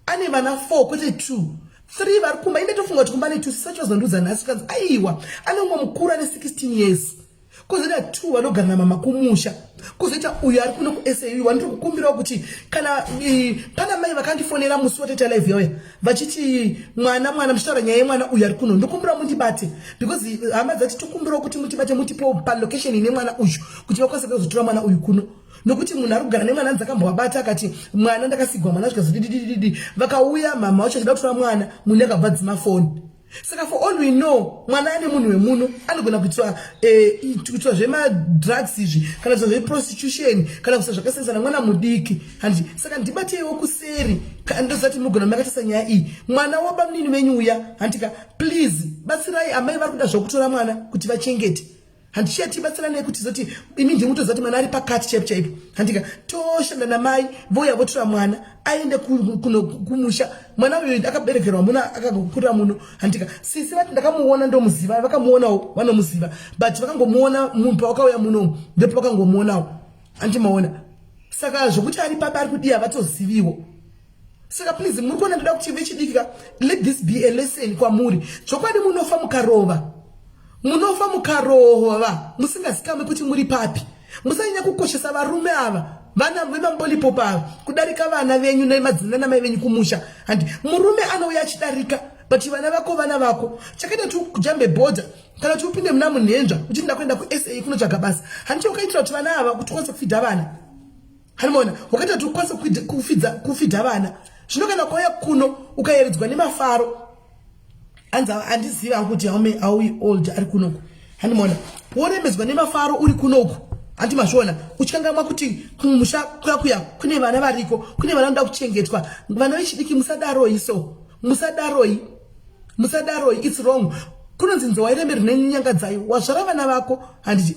ane vana 4 kwete 2 3 vari kumba inde tofunga kuti kumba ane 2 sisacho vazondiudza nhasi kanzi aiwa ane umwe mukuru ane 16 years. Kozoita two vanogara namama kumusha. Kozoita uyo ari kuno kuSA uyu wandiri kukumbirawo kuti kana pana mai vakandifonera musi wataita live yauya vachiti mwana mwana muchitaura nyaya yemwana uyu ari kuno, ndokumbirawo mundibate because hama dzati tokumbirawo kuti mutibate mutipewo palocation ine mwana uyu kuti vakwanise kuzotora mwana uyu kuno, nokuti munhu ari kugara nemwana anzi akambovabata akati mwana ndakasigwa mwana zvikazodididididi. Vakauya mama vacho achida kutora mwana, munhu akabva dzima foni. Saka for all we know, mwana ane munhu wemuno anogona kuitwa kuitwa zvemadrugs izvi kana kuitwa zveprostitution kana kuita zvakasiyana, mwana mudiki handi. Saka ndibateiwo kuseri, ndozati munogona makatisa nyaya iyi, mwana wabamunini venyu uya, handika? Please batsirai amai vari kuda zvokutora mwana kuti vachengete. Handichati batsiranei kuti zoti imi ndimutozati mwana ari pakati chaipo chaipo, handika? Toshanda namai vouya votora mwana aende kumusha. Mwana uyu akaberekerwa muno, akakurira muno, handika? Sisi vati ndakamuona, ndomuziva, vakamuonawo, vanomuziva, but vakangomuona munhu pavakauya muno, ndipo vakangomuonawo, handimaona. Saka zvokuti ari papi, ari kudii, havatoziviwo. Saka please, muri kuona, ndoda kuti vechidiki ka, let this be a lesson kwamuri. Chokwadi munofa mukarova, munofa mukarova musingazikamwi kuti muri papi. Musanyanya kukoshesa varume ava, vana vemambolipopo ava, kudarika vana venyu nemadzina namai venyu kumusha, handi? Murume anouya achidarika, but vana vako vana vako. Chakaita kuti ujambe bhodha kana kuti upinde muna munhenzva uchiti ndakuenda kuSA kunotsvaga basa, handiti wakaitira kuti vana ava, kuti ukwanise kufidha vana? Hanimona wakaita kuti ukwanise kufidha vana. Zvino kana ukauya kuno ukayeredzwa nemafaro, anzi handizivi hangu kuti how old ari kunoku, handimona, woremedzwa nemafaro uri kunoku, handi mazviona, uchikangamwa kuti kumusha kuya kuya kune vana variko, kune vana vanoda kuchengetwa. Vana vechidiki, musadaroi so, musadaroi, musadaroi, it's wrong. Kunonzi nzou hairemeri nenyanga dzayo. Wazvara vana vako, handiti?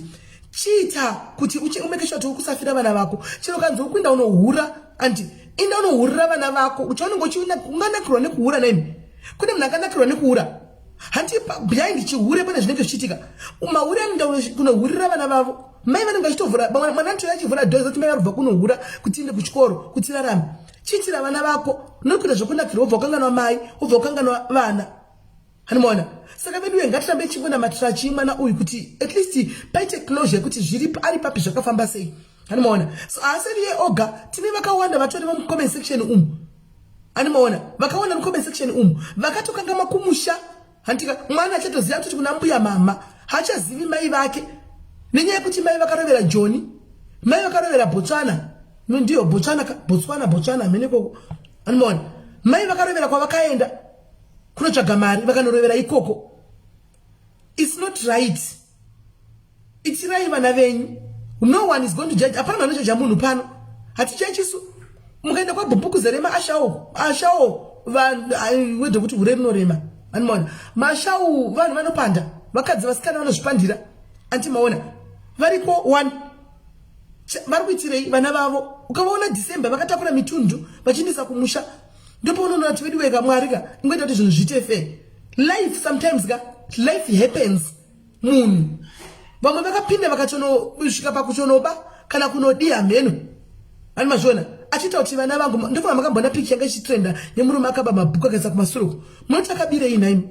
Chiita kuti umake sure kuti uri kusafira vana vako. Chero kanzi uri kuenda unohura, andi inda unohurira vana vako. Uchaunenge unganakirwa nekuhura naimi? Kune munhu akanakirwa nekuhura, hanti? Behind chihure pane zvinenge zvichiitika. Mahure anoenda kunohurira vana vavo. Mai vanenge vachitovhura, mwana anotouya achivhura door zoti mai vari kubva kunohura kuti inde kuchikoro kuti rarame. Chiitira vana vako nokuita zvokunakirwa wobva ukanganwa mai, wobva ukanganwa vana, handimaona. Saka veduwe, ngatirambe tichingonamatira chii mwana uyu kuti at least paite closure yekuti zviri ari papi, zvakafamba sei, handimaona. So haasiri iye oga, tine vakawanda vatori vemucomment section umu, handimaona, vakawanda mucomment section umu vakatokangama kumusha, handika? Mwana achatoziva kuti kuna mbuya mama, haachazivi mai vake nenyaya yekuti mai vakarovera Joni, mai vakarovera Botswana. Ndiyo Botswana, Botswana, Botswana, mhene ikoko, handimaona. Mai vakarovera kwavakaenda kunotsvaga mari, vakanorovera ikoko. It's not right. Itirai vana venyu. No one is going to judge. Hapana vanojaja munhu pano, hatijajisu. Mukaenda kwabhubhuku zerema ashawo ashawo wedhe kuti hure rinorema, animaona. Mashau vanhu vanopanda vakadzi, vasikana vanozvipandira, antimaona. Variko one vari kuitirei vana vavo? Ukavaona December vakatakura mitundu vachiendesa kumusha, ndopaunoona kuti vedu weka Mwari ka ingoita kuti zvinhu zviite fair. Life sometimes ka, life happens. Munhu vamwe vakapinda vakatonosvika pakutonoba kana kunodiya mheno, ani mazviona, achiita kuti vana vangu. Ndofunga makambona picha yanga ichitrenda nemurume akaba mabhuku akaisa kumasure. Munoti akabirei nhaimi?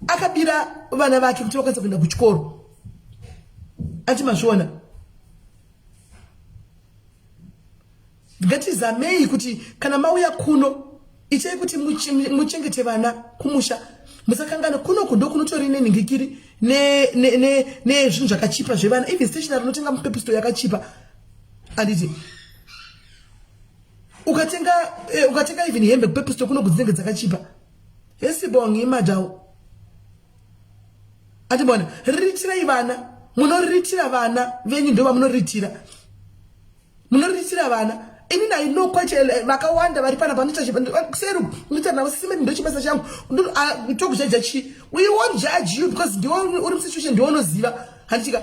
Akabira vana vake kuti vakwanisa kuenda kuchikoro, ati mazviona. Ngatizamei kuti kana mauya kuno, itai kuti muchengete vana kumusha. Musakangana kunoku ndo kunotori nenhingikiri nezvinhu zvakachipa zvevana. Even stationary unotenga muPEP Store yakachipa, handiti? Ukatenga even hembe kuPEP Store kunoku dzinenge dzakachipa. Hesibongi imadhawo, andimona. Riritirei vana, munoriritira vana venyu, ndo vamunoriritira, munoriritira vana. Inini I know quite vakawanda vari pana panoita kuseri, ndoita navo sisimeni, ndochibasa changu tokujaja chi. We won't judge you because ndiwe uri musituation, ndiwe unoziva, handitika?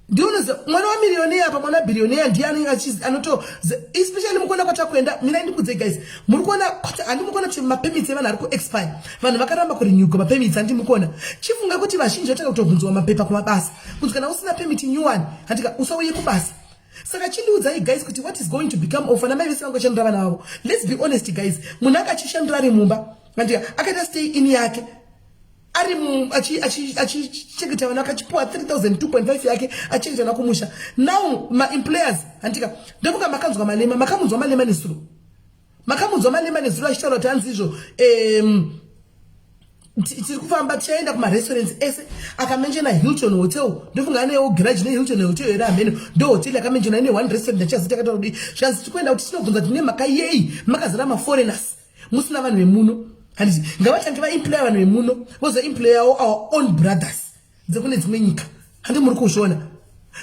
Ndiwe unoziva. Mwana wamillionaire apa, mwana wabillionaire ndiye anenge anoto, especially mukuona kwatakuenda. Mina ndikudze guys, muri kuona, handi mukuona kuti mapermits evanhu ari kuexpire? Vanhu vakaramba kurenewa mapermits, handi mukuona? Chifunga kuti vazhinji vatanga kutobvunzwa mapepa kumabasa kunzi kana usina permit new one, handika, usauye kubasa. Saka chindiudzai guys kuti what is going to become of vana mai vese vangoshandira vana vavo? Let's be honest guys, munhu anga achishandira ari mumba, andika, akaita stay in yake. Ari achichengeta vana, akachipuwa 3000 2.5 yake, achichengeta vana kumusha. Now maemployers, handika, ndofunga makanzwa Malema, makamunzwa Malema nezuro, makamunzwa Malema nezuro achitaura kuti hanzi izvo tiri kufamba tichaenda kumarestaurants ese. Akamentiona Hilton Hotel. Ndofunga anewo grudge neHilton Hotel here? Hameno, ndo hotel yakamentiona ine one restaurant achaziti akataura kudii. Zvikanzi tiri kuenda kuti tinobvunza kuti nemhaka yei makazara maforeigners, musina vanhu vemuno? Handiti ngavatange vaemploya vanhu vemuno, vozoemployawo our own brothers dzekune dzimwe nyika. Handi muri kuzviona?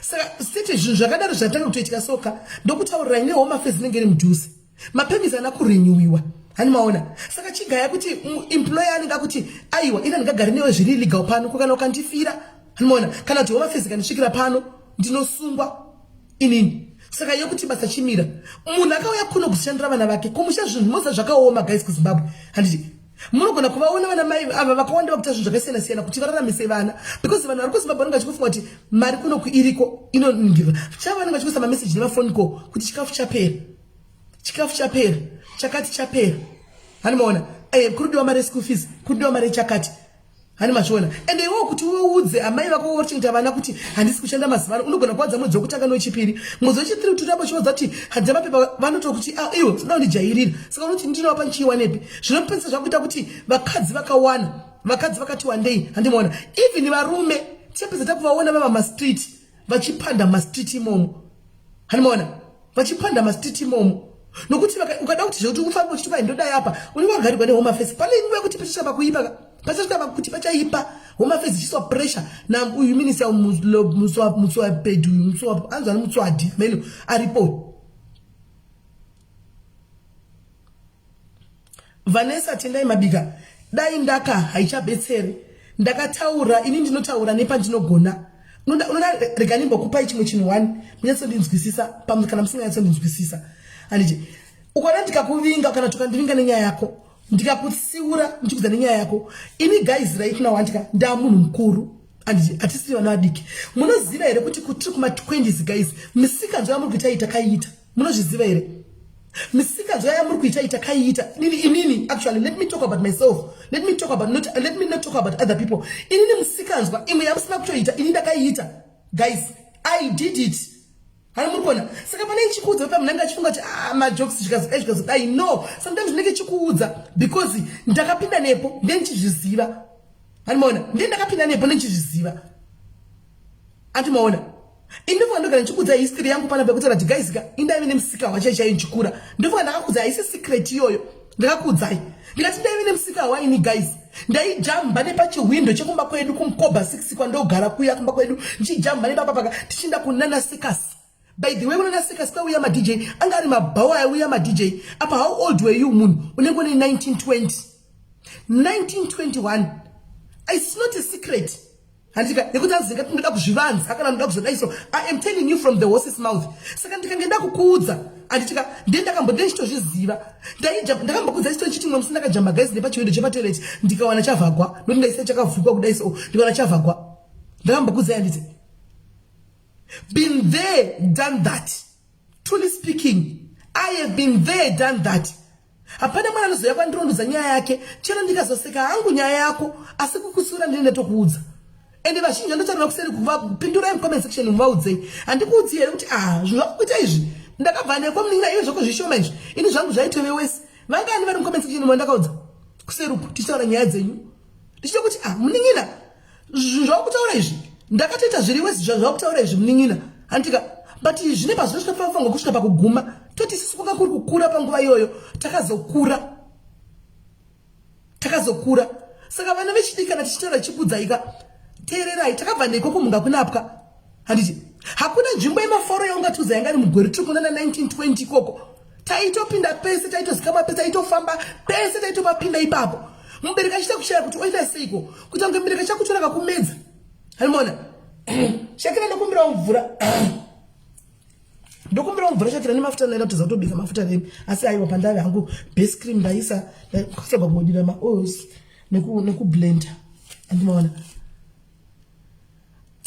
Saka sete zvinhu zvakadaro zvatanga kutoitika. Soka ndokutaurirai, neHome Affairs inenge iri mudhuze, mapermits ana kurenewiwa, hani maona? Saka chigaya kuti employer anenge akuti, "Aiwa, ina ndingagari newe zviri illegal pano, kana ukandifira," hani maona, kana kuti Home Affairs ikandisvikira pano, ndinosungwa inini. Saka yekuti basa chimira, munhu akauya kuno kushandira vana vake kumusha. Zvinhu moza zvakaoma, guys, kuZimbabwe. Handiti munogona kuvaona vana mai ava vakawanda vakuita zvinhu zvakasiyana siyana kuti vararamise vana, because vanhu vari kuZimbabwe vanenge vachikufunga kuti mari kunoku iriko inoningirira. Chava vanenge vachikuisa mameseji nemafoni ko kuti chikafu chapera, chikafu chapera, chakati chapera, hani maona? Kuri mari yeschool fees, kuri mari yechakati, hani mazviona? Ende iwewo kuti uudze amai vako vochengeta vana kuti handisi kushanda mazuva ano, unogona kuwadza mwedzi wekutanga nowechipiri, mwedzi wechitiri kuti uramba uchiwadza kuti handina mapepa, vanotokuti, "Ah, iwe unoda kundijairira." Saka unoti, "Ndinovapa nchiiwanepi?" Zvinopedzisa zvakuita kuti vakadzi vakawana, vakadzi vakati wandei, handimaona? Even varume tichapedza takuvaona vava mastreet, vachipanda mastreet imomo, handimaona? Vachipanda mastreet imomo, nokuti ukada kuti zvekuti ufambe uchiti kwai ndodai apa, unenge wagarirwa neHome Affairs. Pane nguva yekuti pachasvika pakuipa, pachasvika pakuti pachaipa, Home Affairs ichiiswa pressure nauyu minister Mutsoapedu, anzwani, Mutswadi meno aripo. Vanessa Tendai Mabika, dai ndaka haichabetseri. Ndakataura ini, ndinotaura nepandinogona. Unoda rega ndimbokupai chimwe chinhu one, munyatsondinzwisisa kana musinganyatsondinzwisisa. Handiti ukaona ndikakuvinga kana tukandivinga nenyaya yako, ndikakutsiura ndichikudza nenyaya yako, ini guys, right now, handika, ndaa munhu mukuru, handiti? Hatisiri vana vadiki. Munoziva here kuti kutiri kuma20s, guys, misikanzwa yamuri kuita iyi takaiita? Munozviziva here misikanzwa yamuri kuita iyi takaiita? Inini, actually, let me talk about myself. Let me talk about not, let me not talk about other people. Inini musikanzwa imwe yamusina kutoita, ini ndakaiita, guys. I did it, hani muri kuona? Saka pane chikuudza pa munenge achifunga kuti, "Ah, majokes," zvikazodai, zvikazodai. No, sometimes ndinenge chikuudza because ndakapinda nepo, ndendichizviziva, hani maona? Ndiye ndakapinda nepo, ndendichizviziva, andimaona? Indofunga ndogara ndichikudza history yangu panapa yekuti rati, guys ka, indaive nemusika wachai chaiyo ndichikura. Ndofunga ndakakudza, haisi secret iyoyo. Ndakakuudzai ndikati ndaive nemusika waini, guys. Ndaijamba nepachihwindo chekumba kwedu kuMkoba 6 kwandogara kuya kumba kwedu, ndichijamba nepapapaka tichienda kunana Circus. By the way, kunana Circus kwauya maDJ, anga ari mabhawa aiuya maDJ apa. How old were you? Munhu unenge une 1920, 1921. It's not a secret, handika, yekuti azinga tinoda kuzvivanza kana ndoda kuzodai. So I am telling you from the horse's mouth. Saka ndikange ndakukuudza, handitika, ndiye ndakambonde ndichitozviziva. Ndakambokudza chito chiti mwe musi ndakajamba, guys, nepachiwindo chepatoilet, ndikawana chavhagwa, nokuti ndaisa chakavhurwa kudai, so ndikawana chavhagwa. Ndakambokudzai, handiti? Been there, done that. Truly speaking, I have been there, done that. Hapana mwana anozoya kwandirondodza nyaya yake. Chero ndikazoseka hangu nyaya yako, asi kukusura ndine ndatokuudza. Ende vazhinji vandotaura kuseri, kupindurai mucomment section, muvaudzei. Handikuudzi here kuti, ah, zvinhu zvakuita izvi ndakabva neko muningira iwe zvako zvishoma izvi, ini zvangu zvaitove wese. Vangani vari mucomment section mandakaudza kuseri uku tichitaura nyaya dzenyu, ndichita kuti, "Ah, munin'ina, zvinhu zvakutaura izvi ndakatoita zviri wese, zvakutaura izvi, munin'ina," handika? But zvine pazvinosvika, panofanirwa kusvika pakuguma. Toti isusu kwanga kuri kukura panguva iyoyo, takazokura, takazokura. Saka vana vechidiki, kana tichitaura tichikudzaika, teererai. Takabva neko kumhunga kunapwa, handiti? Hakuna nzvimbo yemaforo yaungatiudza yanga iri mugore tiri kunana 1920 ikoko. Taitopinda pese, taitozikamwa pese, taitofamba pese, taitopapinda ipapo. Mubereki achiita kushaya kuti oita seiko, kuita kunge mubereki achakutora kakumedza, hanimona? Shakira, ndokumbirawo mvura, ndokumbirawo mvura, Shakira, nemafuta. Ndaida kutadza kutobika mafuta remi, asi aiwa, pandave hangu base cream ndaisa, ndakasabva kungodira maoils nekublenda, andimaona?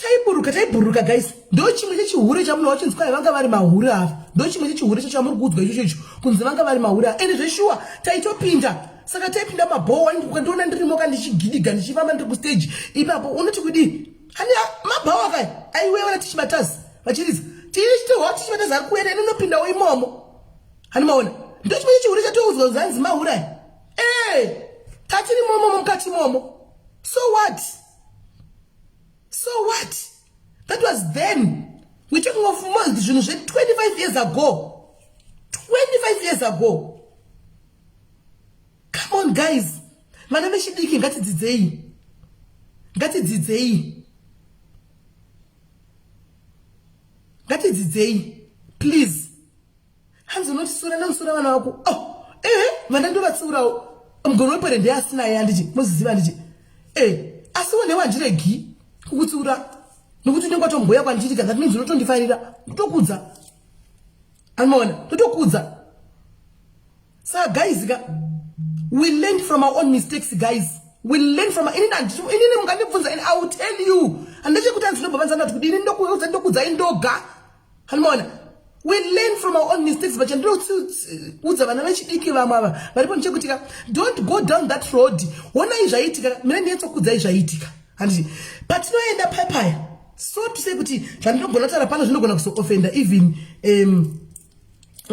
Taiburuka, taibhururuka guys. Ndo chimwe chechihure chamunhu wachinzi kwai vanga vari mahure ava. Ndo chimwe chechihure chacho chamuri kuudzwa ichocho icho kunzi vanga vari mahure ava. Ende zveshuwa taitopinda. Saka taipinda mabhowa ukandiona ndirimo ka ndichigidiga ndichifamba ndiri kustage ipapo unoti kudii? Hani mabhawa kai aiwewa na tichibatazi vachiridza. Tichitohwa tichibatazi ari kuenda ini unopindawo imomo. Hani maona? Ndo chimwe chechihure chatoudzwa kunzi hanzi mahure aya. Eh, tatiri momo mukati momo. So what? So what? That was then. We're talking of months, zvinhu zve 25 years ago. 25 years ago. Come on guys. Vana vechidiki ngatidzidzei. Ngatidzidzei. Ngatidzidzei. Please. Hanzi unotisura nekusura vana vako. Oh, ehe, vana ndovatsiurawo. Mugoni wepwere ndiye asinaye handiti, moziziva handiti. Eh, asi wone wandiregi kukutsiura. Nokuti unenge watomboya kwandiri ka that means unotondifarira. Ndotokudza. Anoona, ndotokudza. Saka guys ka we learn from our own mistakes guys. We learn from inini handiti inini mungandibvunza and I will tell you. Handiti kuti hanzi ndobva vanza ndati kudini ndokuudza ndokuudzai ndoga. Handimaona we learn from our own mistakes but chandinoudza vana vechidiki vamwe ava varipo ndechekuti ka don't go down that road. Honai zvaiitika mina ndinetsokuudzai zvaiitika. Handiti patinoenda paya so to say kuti zvandinogona kutaura pano zvinogona kuzoofenda even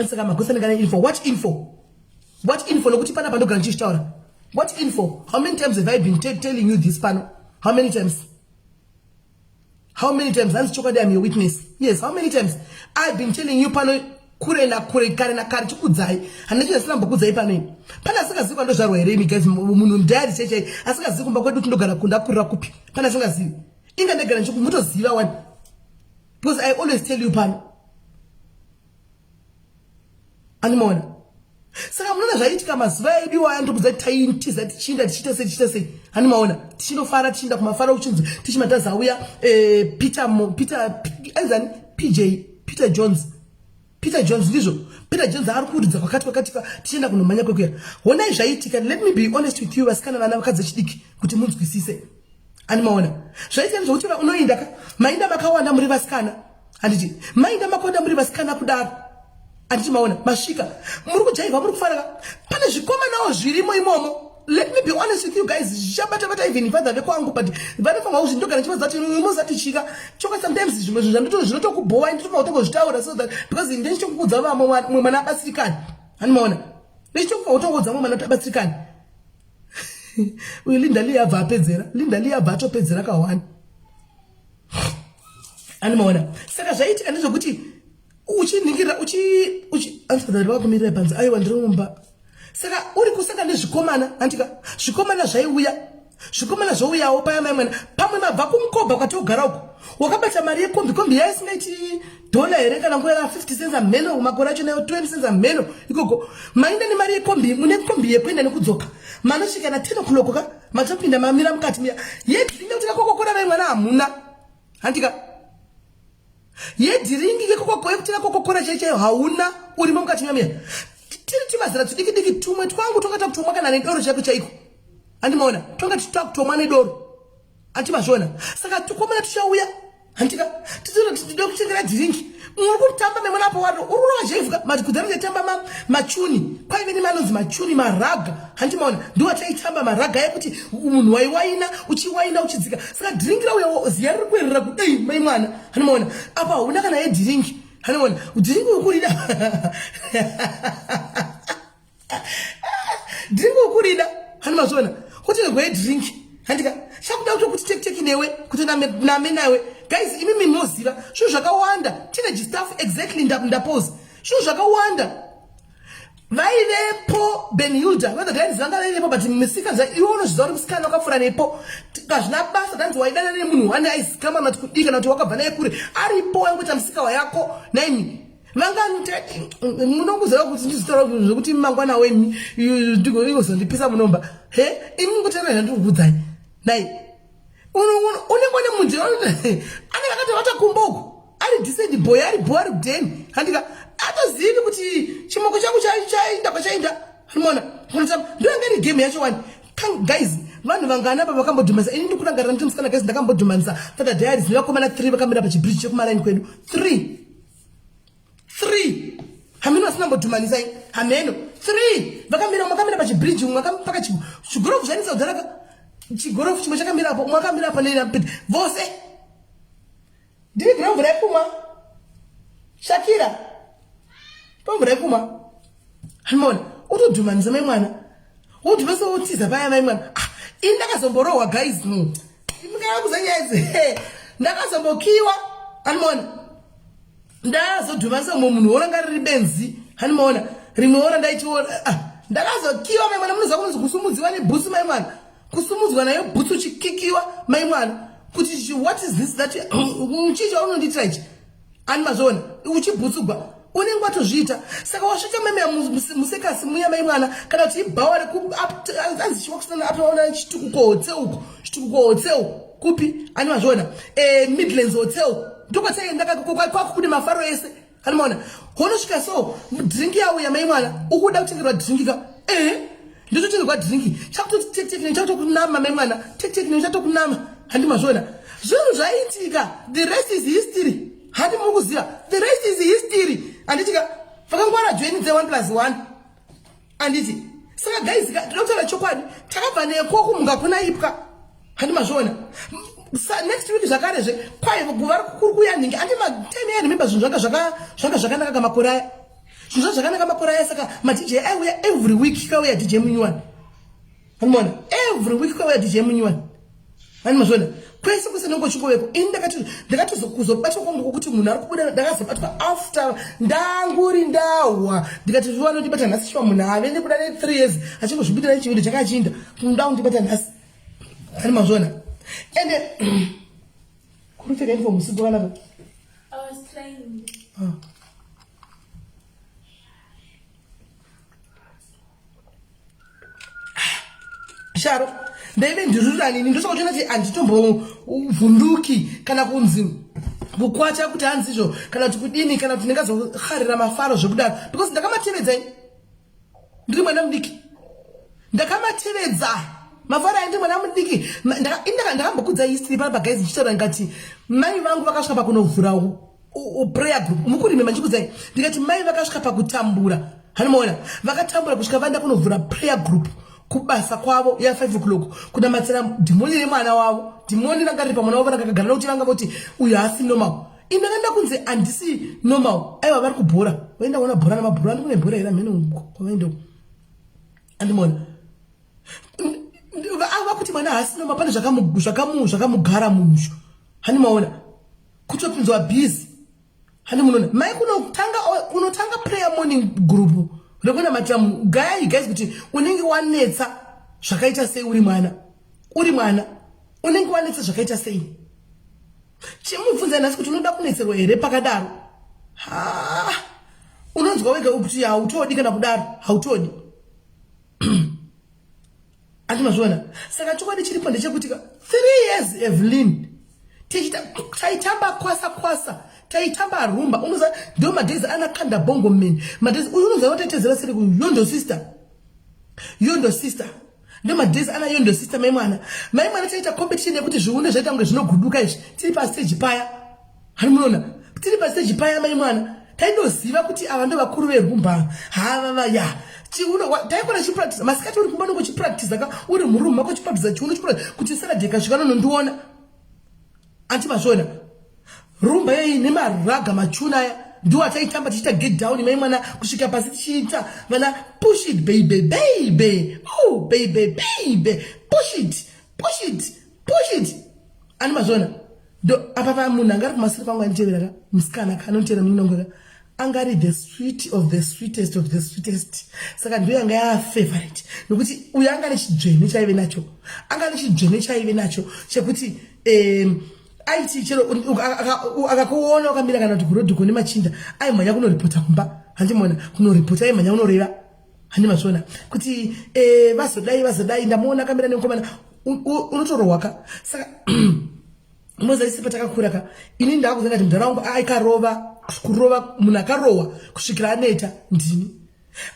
saka magosa ndingane info what info what info nokuti pana pandogara ndichitaura what info how many times have I been telling you this pano how many times how many times hanzi chokwadi I'm your witness yes how many times I've been telling you pano kure nakure kare nakare chikudzai handina chinhu asina mbokudzai pano ini pane asingazivi kwandozvarwa here imi guys munhu mudhayari chai chai asingazivi kumba kwedu kuti ndogara kundakurira kupi pane asingazivi inga ndagara ndichikumutoziva wani because I always tell you pano animaona saka munoona zvaiitika mazuva edu iwaya ndokudza taitiza tichiinda tichiita sei tichiita sei animaona tichindofara tichiinda kumafaro kuchinzi tichimatazi auya eh, peter peter aizani pj peter jones peter jones ndizvo peter jones ari kuridza kwakati kwakati tichienda kunomhanya kwekuya honai zvaiitika let me be honest with you vasikana vana vakadzi vechidiki kuti munzwisise animaona zvaiitika ndezvekuti unoinda ka mainda makawanda muri vasikana handiti mainda makawanda muri vasikana kudaro handiti maona masvika muri kujaivha muri kufara ka pane zvikomanawo zvirimo imomo let me be honest with you guys zvichabata bata even father vekwangu but vanofanira kuzvi ndogara ndichivaudza kuti muzati chika choka sometimes zvimwe zvinhu zvandito zvinotokubhowa nditofanira kutongozvitaura so that because ndichitokuudza vamwe mumwe mwana abatsirikani handimaona ndichitokufa kutongoudza mumwe mwana kuti abatsirikani uyu Linda Lee abva apedzera Linda Lee abva atopedzera kahwani animaona saka zvaiitika ndezvekuti uchinhingira uchi uchi anzi vakumirira panze aiwa ndiri mumba saka uri kusanga nezvikomana andika zvikomana zvaiuya zvikomana zvouyawo paya mai mwana pamwe mabva kumukobha kwatogara uko wakabata mari yekombi kombi yaisingaiti dhola here kana nguva ya 50 cents amheno makore acho nayo 20 cents amheno ikoko mainda nemari yekombi mune kombi yekuenda nekudzoka manosvika na 10 o'clock ka matopinda mamira mukati miya yedhiringi kuti kakokokora mai mwana hamuna handika yedhiringi yekuti kakokokora chai chaiyo hauna urimo mukati miya miya tiri tumazera tudiki diki tumwe twangu twanga takutomwa kana nedoro chaiko chaiko andimaona twanga takutomwa nedoro antimazviona saka tukomana tuchauya handika tinoda kutengera dhiringi muri kutamba memwana apo waro uri kurova zhevhuka mati kudhara taitamba machuni kwaive nemanonzi machuni maraga handimaona ndiwo ataitamba maraga ekuti munhu waiwaina uchiwaina uchidzika saka dhiringi rauya ziya riri kuerera kudei mai mwana handimaona apa hauna kana yedhiringi handimaona dhiringi ukurida drink ukurida hani mazviona kuti negwe drink handika chakuda kutokuti tekiteki newe kuti name nawe guys imi minoziva zvinhu zvakawanda teenage stuff exactly ndapose zvinhu zvakawanda vaivepo benhilda whether guys vanga vaivepo but misika iwe unozviziva kuti musikana wakapfuura nepo hazvina basa tanzi waidana nemunhu wani aizikamwa mati kudii kana kuti wakabva naye kure aripo waingoita musika wayako naimi vangani munongoziva kuti ndizitaura zvekuti mangwana wemi igozondipisa munomba he imi ngotera zvandiri kukuudzai nai unenge une munhu anenge akati vatakumba uku ari decent boy ari bo ari kudeni handika atozivi kuti chimoko changu chainda kwachainda anoona ndoyanga iri game yacho wani guys Vanhu vangani apa vakambodhumanisa? Ini ndikurangarira ndiri musikana guys, ndakambodhumanisa Father Diaries nevakomana 3 vakamira pachibridge chekumaraini kwedu. 3. 3. Hameno vasina mbodhumanisa ini. Hameno. 3. Vakamira umwe akamira pachibridge umwe akamira chigorofu zvainetsa kudhara ka. Chigorofu chimwe chakamira apo umwe akamira apa neni vose. Ndivigire mvura yekumwa. Shakira. Pa mvura yekumwa. Hanimona, utodhumanisa mai mwana. Wodhumanisa wotiza paya mai mwana. Ah, ini ndakazomborohwa guys. Ndikakuza nyaya idzi. Ndakazombokiwa. Hanimona. Ndazodhumanisa umwe munhu wona ngari ribenzi. Hanimona. Rimwe wona ndaichiona. Ah, ndakazokiwa mai mwana munoziva kunonzi kusumudziwa nebhutsu mai mwana. Kusumudzwa nayo bhutsu uchikikiwa mai mwana. Kuti what is this that chii chaunondiitira ichi? Ani mazviona uchibhutsugwa unenge watozviita saka wasvika meme musekasi muya mai mwana kana kuti ibhawa rekuanzi chiwakusana apaona chitukuko hotel uko chitukuko hotel kupi ani mazviona eh, midlands hotel ndokwataienda kwako kune mafaro ese ani maona honosvika so drink yauya mai mwana ukuda kutengerwa drink ka eh ndototengerwa drink chakutotektek chakutokunama mai mwana tektek chatokunama handi mazviona zvinhu zvaiitika the rest is history handi muri kuziva the rest is history handitika vakangwara join dze 1 plus 1 handiti saka guys toda kutaura chokwadi takabva neko kumhunga kuna ipwa handi mazviona next week zvakarezve kwai guva kuri kuya nhingi andi matime ya remember zvinhu zvanga zvanga zvakanaka kamakore aya zvinhu zvanga zvakanaka makore aya saka madj aiuya every week kauya dj munyuwani Anoona every week kwauya DJ munyuwani. Ani mazviona? Kwese kwese ndinongo chingoveko. Ini ndakati ndakatozokuzobatwa kwangu kwokuti munhu ari kubuda ndakazobatwa after ndanguri ndahwa ndikati zviwa anondibata nhasi shuwa munhu ave nekuda ne 3 years achingozvibudira nechivindo chakachinda kuda kundibata nhasi. Ani mazviona? Ende kuri kupfeka uniform usiku kana I was trying. Ah. Sharo, ndaive ndirurani ini ndosaka uchiona kuti handitombovhunduki kana kunzi kukwacha kuti hanzi izvo kana kuti kudini kana kuti ndingazogarira mafaro zvekudaro because ndakamatevedza ini ndiri mwana mudiki ndakamatevedza mafaro aya ndiri mwana mudiki ndakambokudza history panapa guys ndichitaura ndikati mai vangu vakasvika pakunovhura prayer group mukurime manjikudzai ndikati mai vakasvika pakutambura hanimaona vakatambura kusvika vaenda kunovhura prayer group kubasa kwavo ya 5 o'clock kunamatira dhimoni remwana wavo dhimoni ranga riri pamwana wavo rakakagara nokuti vanga voti uyu haasi normal ini ndakaenda kunzi handisi normal aiwa vari kubhora vaenda kuona bhora namabhora andikune bhora here amhene kwavaenda andimona vakuti mwana haasi normal pane zvakamugara munhu hanimaona kutopinzwa busy handi munoona mai kunotanga unotanga prayer morning group rekunamatira gayai guys kuti unenge wanetsa zvakaita sei uri mwana uri mwana unenge wanetsa zvakaita sei chimubvunza nhasi kuti unoda kunetserwa here pakadaro ha unonzwa wega kuti hautodi kana kudaro hautodi Ati mazviona? Saka chokwadi chiripo ndechekuti 3 years Evelyn tichita taitamba kwasa kwasa taitamba rumba unoza ndo madays ana kanda bongo man madays uyu unoza wataitezera seri ku yondo sister yondo sister ndo madays ana yondo sister mai mwana mai mwana taita competition yekuti zviune zvaita kunge zvinoguduka izvi tiri pa stage paya Hani munoona tiri pastage paya mai mwana taindoziva kuti ava ndo vakuru verumba hava vaya chiuno taikona chipractice masikati uri kumba nongo chipractice ka uri muroom mako chipractice chiuno chipractice kuti Saturday kasvika nonondiona anti mazviona rumba yayi nemaraga machuna aya ndiwo ataitamba tichiita get down mai mwana kusvika pasi tichiita vana push it baby baby oh baby baby push it push it push it ani mazviona ndo apa pa munhu anga ari kumasure kwangu anditevera ka musikana ka anonditevera munin'ina wangu ka anga ari the sweet of the sweetest of the sweetest saka ndiyo yanga yafavorite nokuti uyo anga ane chidzvene chaive nacho anga ane chidzvene chaive nacho chekuti um, aiti chero akakuona wakamira kana kuti kurodhiko nemachinda aimhanya kunoripota kumba handimona kunoripota aimhanya kunoreva handi mazviona kuti eh, vazodai vazodai ndamuona akamira nemukomana unotorohwa ka saka mozaisi patakakura ka ini ndakuzenga kuti mudhara wangu aikarova kurova munhu akarohwa kusvikira aneta ndini.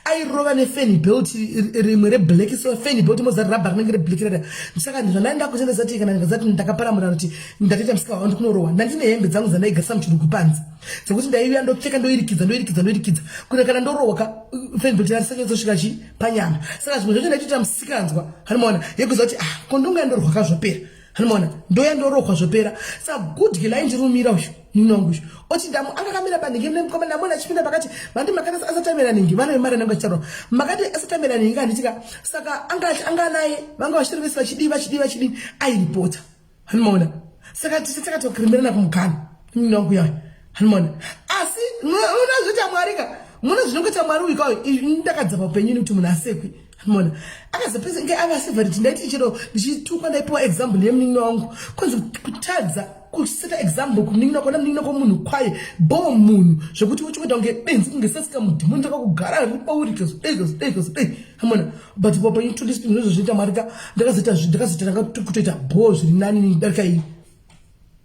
Airova nefeni belt rimwe reblack, so feni belt moza rubber rinenge reblack rada. Saka zvandaenda kuchenda zati kana ndikazati ndakaparamura kuti ndatoita musika wangu kunorohwa, ndandine hembe dzangu dzandaigarisa muchirugu panze dzekuti ndaiuya ndopfeka, ndoirikidza, ndoirikidza, ndoirikidza kuti kana ndorohwa ka feni belt rarisanyatso chi panyama. Saka zvimwe zvacho ndaitoita musikanzwa, hanimaona, yekuziva kuti ah, ko ndonga ndorohwa kazvopera, hanimaona, ndoya ndorohwa zvopera. Saka good girl aindirumira uyu nini wangu uyu, oti ndamu anga kamira panhingi mukomana, ndamona achipinda pakati vandi makati asati amira ningi, vana vemari anenge achitaura makati asati amira ningi, handitika. Saka anga anaye vanga vachiri vese vachidii, vachidii, vachidii, airipota, hanimaona. Saka tise takatokirimirana kumukana nini wangu yayo, hanimaona. Asi munozviita Mwari ka, muna zvinongoita Mwari uyu kauyu. Ndakadza paupenyu kuti munhu asekwi, hanimaona. Akazopedza nge ava severity, ndaiti chero ndichitukwa ndaipiwa example yemunin'ina wangu, kunzi kutadza kuseta example kunin'ina kona munin'ina kwomunhu kwaye bo munhu zvekuti uchikuita kunge benzi, kunge sasika mudhimoni takakugara riri pauri, kazodei, kazodei, kazodei, hamona. But paupenyu truly speaking, zvozvo zvinoita Mwari ka, ndakazoita ndakazoita ndanga kutoita bho zviri nani darika iyi.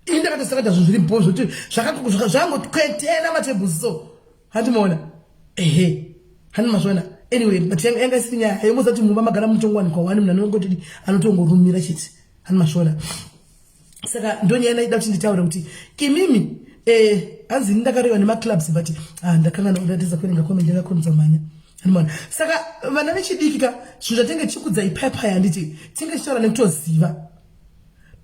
Ini ndakatosakata zvinhu zviri bho zvokuti zvangokwetena matables, so handimaona, ehe, hani mazviona. Anyway, but yanga isiri nyaya yomoza kuti mumba magara mutongowanikwa wani munhu anongotidi anotongorumira chete, hani mazviona. Saka ndonyaya ndaida kuti nditaure kuti imimi hanzi ini ndakarewa nemaclubs, but ah, ndakanga ndatadza kuverenga comment, ndakakurumidza mhanya, hanimona. Saka vana vechidiki ka, zvinhu zvatenge tichikudzai paya, handiti tinge tichitaura nekutoziva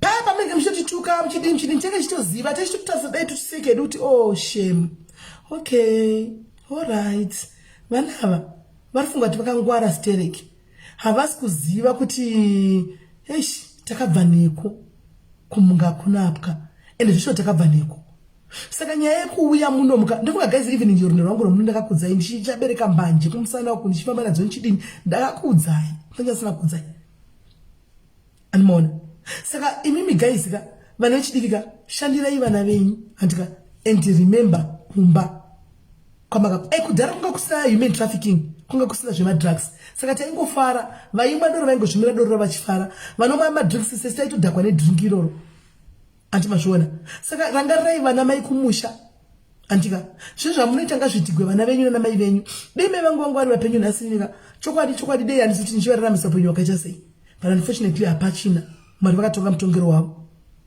paya pamunenge muchitotituka, muchidini, muchidini, tinge tichitoziva, tichitotarisa dai tuchisekedu kuti oh shame, okay, alright, vana ava vari funga kuti vakangwara stereki, havasi kuziva kuti eish, takabva neko kumunga kunapwa, ende zvisho takabva neko. Saka nyaya yekuuya muno muka, ndofunga guys, even njero rwangu romuno ndakakudzai ndichichabereka mbanje kumusana uku, ndichifamba nadzo ndichidini, ndakakuudzai, ndanyasina kuudzai, animaona. Saka imimi guys ka, vana vechidiki ka, shandirai vana venyu, handika, and remember kumba kwamaka. Kudhara kunga kusina human trafficking, kunga kusina zvemadrugs, saka taingofara. Vaimwa doro vaingozvimira doro vachifara, vanomwa madrinks sesi taitodhakwa nedrink iroro, anti mazviona. Saka rangarirai vana mai kumusha, andika, zvinhu zvamunoita ngazviitigwe vana venyu nana mai venyu. Dei mai vangu vari vapenyu nhasi nyika, chokwadi chokwadi, dei handisi kuti ndichivararamisa upenyu hwakaita sei, but unfortunately hapachina. Mwari vakatonga mutongero wavo,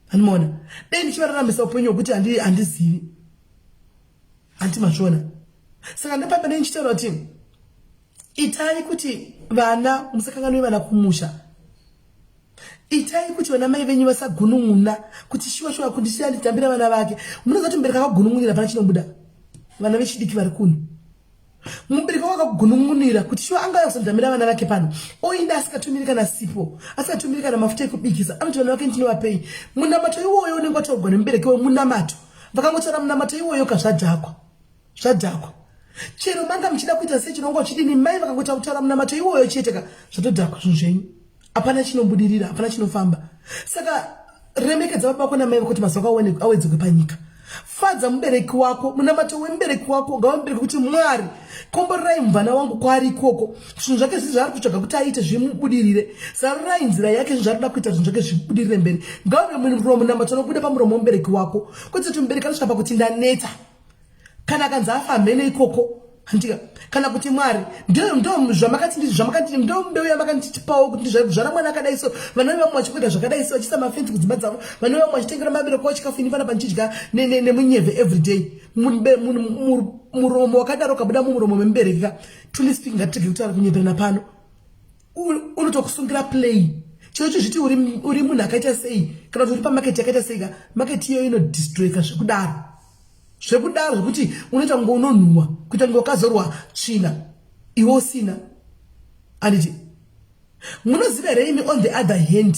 handimaona. Dei ndichivararamisa upenyu hwekuti handizivi, hanti mazviona. Saka ndopapa nei ndichitaura kuti itai kuti vana musakanganwe vana kumusha, itai kuti vana mai venyu vasagunun'una kuti shuwa shuwa kundisiya nditambira vana vake. Munoziva kuti mubereki akagunun'unira pana chinobuda? Vana vechidiki vari kuno, mubereki wako akagunun'unira kuti shuwa angauya kuzondambira vana vake pano, oinda asikatumiri kana sipo, asikatumiri kana mafuta ekubikisa, anoti vana vake ndinovapei? Munamato iwoyo unenge wataurwa nemubereki wemunamato, vakangotaura munamato iwoyo kazvadhakwa, zvadhakwa. Chero manga muchida kuita sechinonga uchidini, mai vakangoita kutaura munamato iwoyo chete ka, zvatodhakwa zvinhu zvenyu, hapana chinobudirira, hapana chinofamba. Saka remekedza baba vako namai vako kuti mazuva ako awedzerwe panyika. Fadza mubereki wako. Munamato wemubereki wako ngava mubereki kuti Mwari komborerai muvana wangu kwaari ikoko, zvinhu zvake zvii zvaari kutsvaga kuti aite zvimubudirire, zarurai nzira yake, zvinhu zvaari kuda kuita, zvinhu zvake zvibudirire mberi. Ngauve munamato unobuda pamuromo wemubereki wako, kwete kuti mubereki anosvika pakuti ndaneta, kana akanzi afa mhene ikoko, handika, kana kuti Mwari ndo zvamakati, ndizvo zvamakati, ndo mbeu yamakanditipawo kuti ndizvara mwana akadai so, vana vamwe vachikuita zvakadai so, vachiisa mafenzi kudzimba dzavo, vana vamwe vachitengera mabereko chikafu, ini panapa ndichidya nemunyevhe everyday. Muromo wakadaro ukabuda mumuromo memubereki ka, truly speaking, ngatirege kutaura kunyeperana pano, unotokusungira play chero chizviti uri munhu akaita sei, kana kuti uri pamaketi yakaita sei ka, maketi iyoyo inodestroyka zvekudaro, zvekudaro zvekuti unoita kunge unonhuhwa, kuita kunge wakazorwa tsvina iwe usina, anditi munoziva here imi? On the other hand,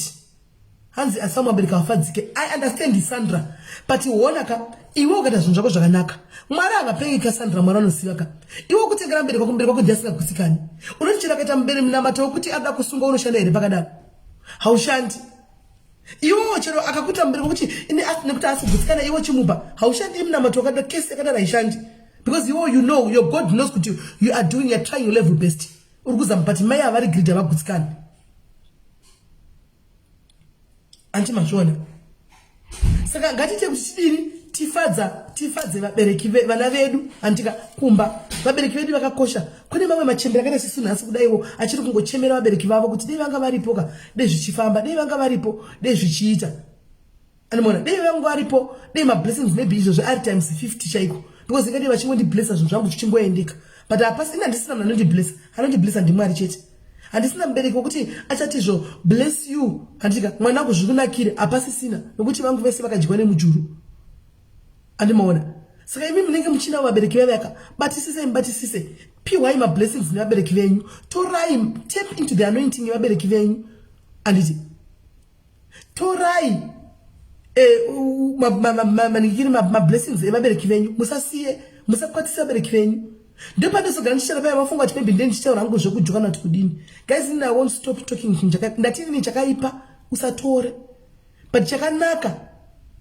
hanzi asi vamwe vabereki havafadzike. I understand, Sandra, but hona ka, iwe ukaita zvinhu zvako zvakanaka, Mwari havapengi ka, Sandra. Mwari anoziva ka. Iwe ukutengera mubereki wako, mubereki wako ndiye asingagutsikani. Unoti chero akaita mubereki munamato wekuti ada kusunga, unoshanda here pakadaro? Haushandi. Iwewo chero akakuita mubereki wekuti ine nekuti asigutsikana, iwe chimupa, haushandi. Munamato wakadaro, kesi yakadaro haishandi, because iwewo you know, your God knows kuti you are doing, you are trying your level best, uri kuzama, but mai havari greedy, havagutsikani, anti mazviona. Saka ngatiite kuti tidini. Tifadza tifadze vabereki vana vedu handika kumba. Vabereki vedu vakakosha. Kune mamwe machembere akaita sesu nhasi kudaiwo achiri kungochemera vabereki vavo kuti dei vanga varipo ka, dei zvichifamba, dei vanga varipo, dei zvichiita. Anoona dei vangu varipo, dei mablessings maybe izvozvo ari times 50 chaiko. Because ingadei vachingondiblessa zvinhu zvangu zvichingoendeka. But hapasi ini handisina munhu anondiblessa. Anondiblessa ndiMwari chete. Handisina mubereki wekuti achatizvo bless you handika mwanangu zvikunakire hapasisina nokuti vangu vese vakadyiwa nemujuru. Andimaona. Saka imi munenge muchinavo vabereki vavaka batisisei mubatisise pihwai mablessings nevabereki venyu torai tap into the anointing yevabereki venyu anditi torai eh, maningiri mablessings evabereki venyu musasiye musakwatise vabereki venyu ndopandozogara ndichitaura paya vafunga kuti maybe ndee ndichitaura hangu zvekujuka nati kudini guys ini i won't stop talking ndati ini chakaipa usatore but chakanaka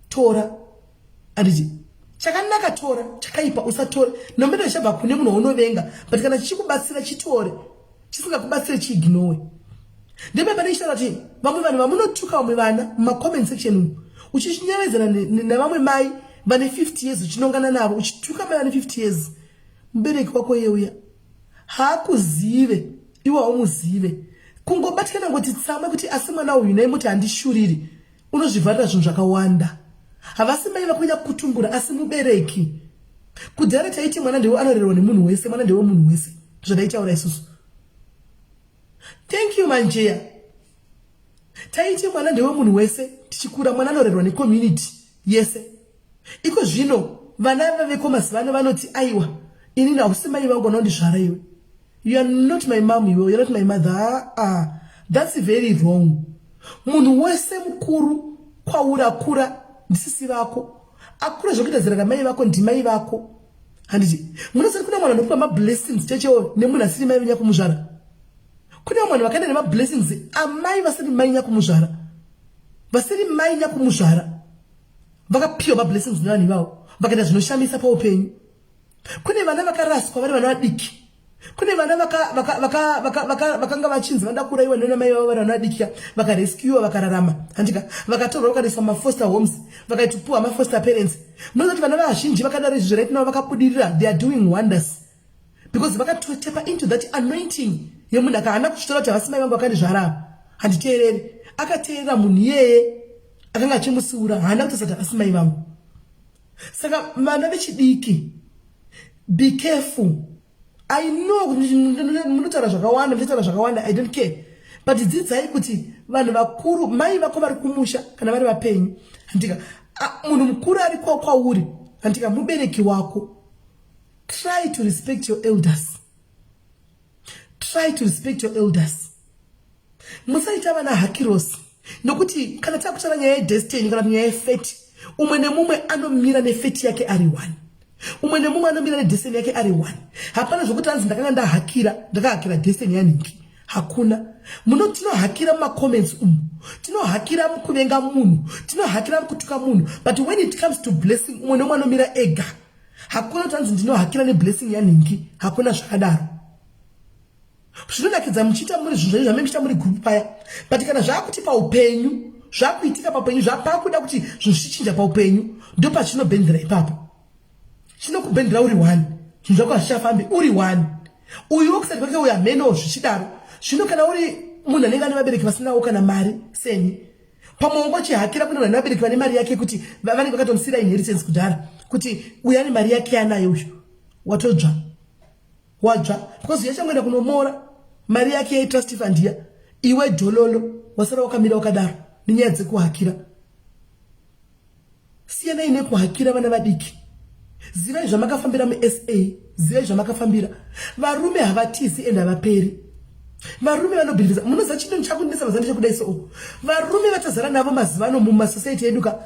tora anditi chakanaka tora chakaipa usatore nomene zvichabva kune munhu waunovenga but kana chichikubatsira chitore chisingakubatsire chiignowe ndebe pane ichitaura kuti vamwe vanhu vamunotuka vamwe vana mumacomment section umu uchinyevedzana nevamwe mai vane 50 years uchinongana navo uchituka mai vane 50 years mubereki wako yeuya haakuzive iwe haumuzive kungobatikana ngoti tsamwe kuti asi mwana uyu naimuti handishuriri unozvivharira zvinhu zvakawanda havasi mai vako nyakutumbura asi mubereki kudhara taiti mwana ndewe anorerwa nemunhu wese mwana ndewe munhu wese zvataitaura isusu thank you manjeya taiti mwana ndewe munhu wese tichikura mwana anorerwa necommunity yese iko zvino vana vaveko mazuva ano vanoti aiwa inini hausi mai vangu vanondizvara iwe you are not my mom iwe you are not my mother ah, ah. that's very wrong munhu wese mukuru kwauri akura ndisisi vako akura zvekuita zera ramai vako ndimai vako handiti munoziva kune mwana anopiwa mablessings chechewo nemunhu asiri mai venyakumuzvara kune vamwe vanhu vakaenda nemablessings amai vasiri mai nyakumuzvara vasiri mai nyakumuzvara vakapiwa mablessings nevanhu ivavo vakaita zvinoshamisa paupenyu kune vana vakaraswa vari vana vadiki kune vana vakanga vachinzi vanoda kuurayiwa nana mai vavo vari vana vadiki vakarescuwa vakararama handika vakatorwa vakaiswa mafoster homes vakaitipuwa mafoster parents munoziva kuti vana vazhinji vakadaro izvi right now vakabudirira they are doing wonders because vakatotepa into that anointing yemunhu akaana kuzvitora kuti havasi mai vangu vakandizvara handiteereri akateerera munhu iyeye akanga achimusiura haana kutosati havasi mai vangu saka vana vechidiki be careful i know kuti munotaura zvakawanda muchataura zvakawanda i don't care but dzidzai kuti vanhu vakuru mai vako vari kumusha kana vari vapenyu handika munhu mukuru ari kwauri handika mubereki wako try to respect your elders try to respect your elders musaita vana hakirosi nokuti kana takutaura nyaya yedestiny kana nyaya yefeti umwe nemumwe anomira nefeti yake ari one umwe nemumwe anomira nedestiny yake ari one hapana zvokuti anzi ndakanga ndahakira ndakahakira destiny yanhingi hakuna muno tinohakira mumacomments umu tinohakira mukuvenga munhu tinohakira mukutuka munhu but when it comes to blessing umwe nemumwe anomira ega hakuna kuti anzi ndinohakira neblessing yanhingi hakuna zvakadaro zvinonakidza muchiita muri zvinhu zvenyu zvamene muchiita muri group paya but kana zvakuti paupenyu zvakuitika paupenyu zvapakuda kuti zvinhu zvichinja paupenyu ndopachinobhendera ipapo chinokubhendera uri one zvinhu zvako hazvichafambi uri one uyu wokusati kwake uyu hamenowo zvichidaro zvino kana uri munhu anenge ane vabereki vasinawo kana mari seni pamwe wanga uchihakira kune vanhu vabereki vane mari yake kuti vanenge vakatomusira inheritance kudhara kuti uyu ane mari yake anayo uyu watodzva wadzva because yachangoenda kunomora mari yake yaitrust fund iya iwe dhololo wasara wakamira wakadaro nenyaya dzekuhakira siyanai nekuhakira vana vadiki zivai zvamakafambira musa zivai zvamakafambira varume havatizi ende havaperi varume vanobhilivisa munoziva chinhu chakundinetsa mazuva ndechekudai so varume vatazara navo mazuva ano mumasociety edu ka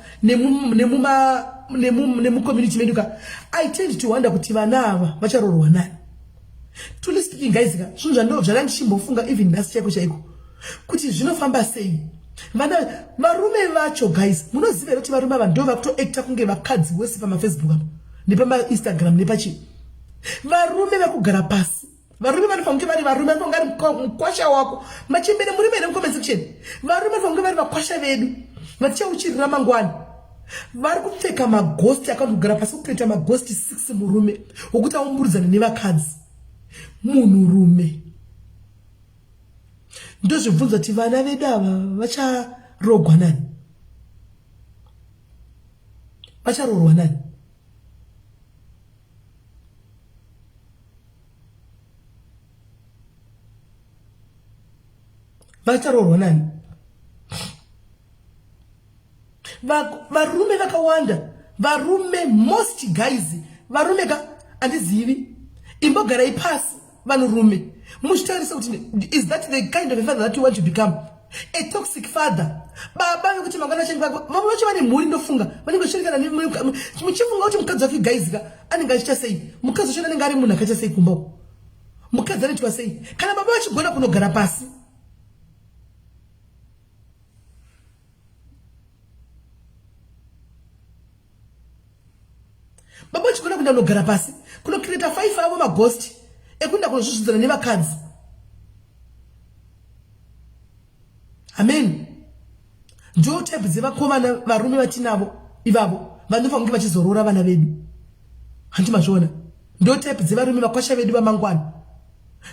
nemucommunity medu ka i tend to wonder kuti vana ava vacharoorwa nani truly speaking guys ka zvinhu zvandanga ndichimbofunga even nhasi chaiko chaiko kuti zvinofamba sei vana varume vacho guys munoziva here kuti varume ava ndo vakutoacta kunge vakadzi wese pamafacebook apa nepamainstagram nepachii varume vakugara pasi varume vanofanira kunge vari varume vanofanira kunge ari mukwasha wako machembere murume here mucomment section varume vanofanira kunge vari vakwasha vedu vatichauchirira mangwana Vari kupfeka maghost akandogara pasi kucreata maghost 6 murume wokuti aumburudzane nevakadzi. Munhurume. Ndozvibvunza kuti vana vedu ava vacharogwa nani? Vacharoorwa nani? Vacharoorwa nani? Varume vakawanda, varume most guys, varume ka andizivi, imbogarai pasi vanhurume muchitarise kuti is that the kind of a father that you want to become? A toxic father, baba vekuti mangwana vachange vamwe vacho vane mhuri, ndofunga vanenge vachirekana muchifunga kuti mukadzi wake guys ka anenge achiita sei, mukadzi wacho anenge ari munhu akaita sei kumba uko, mukadzi anoitwa sei kana baba vachigona kunogara pasi. Baba vachigona kuenda kunogara pasi kunocreata 5 avo maghost ekuenda kunozvizvidzana nevakadzi. Amen. Ndo type dzevakomana varume vatinavo ivavo vanofanira kunge vachizoroora vana vedu. Hanti mazviona? Ndo type dzevarume vakwasha vedu vamangwana.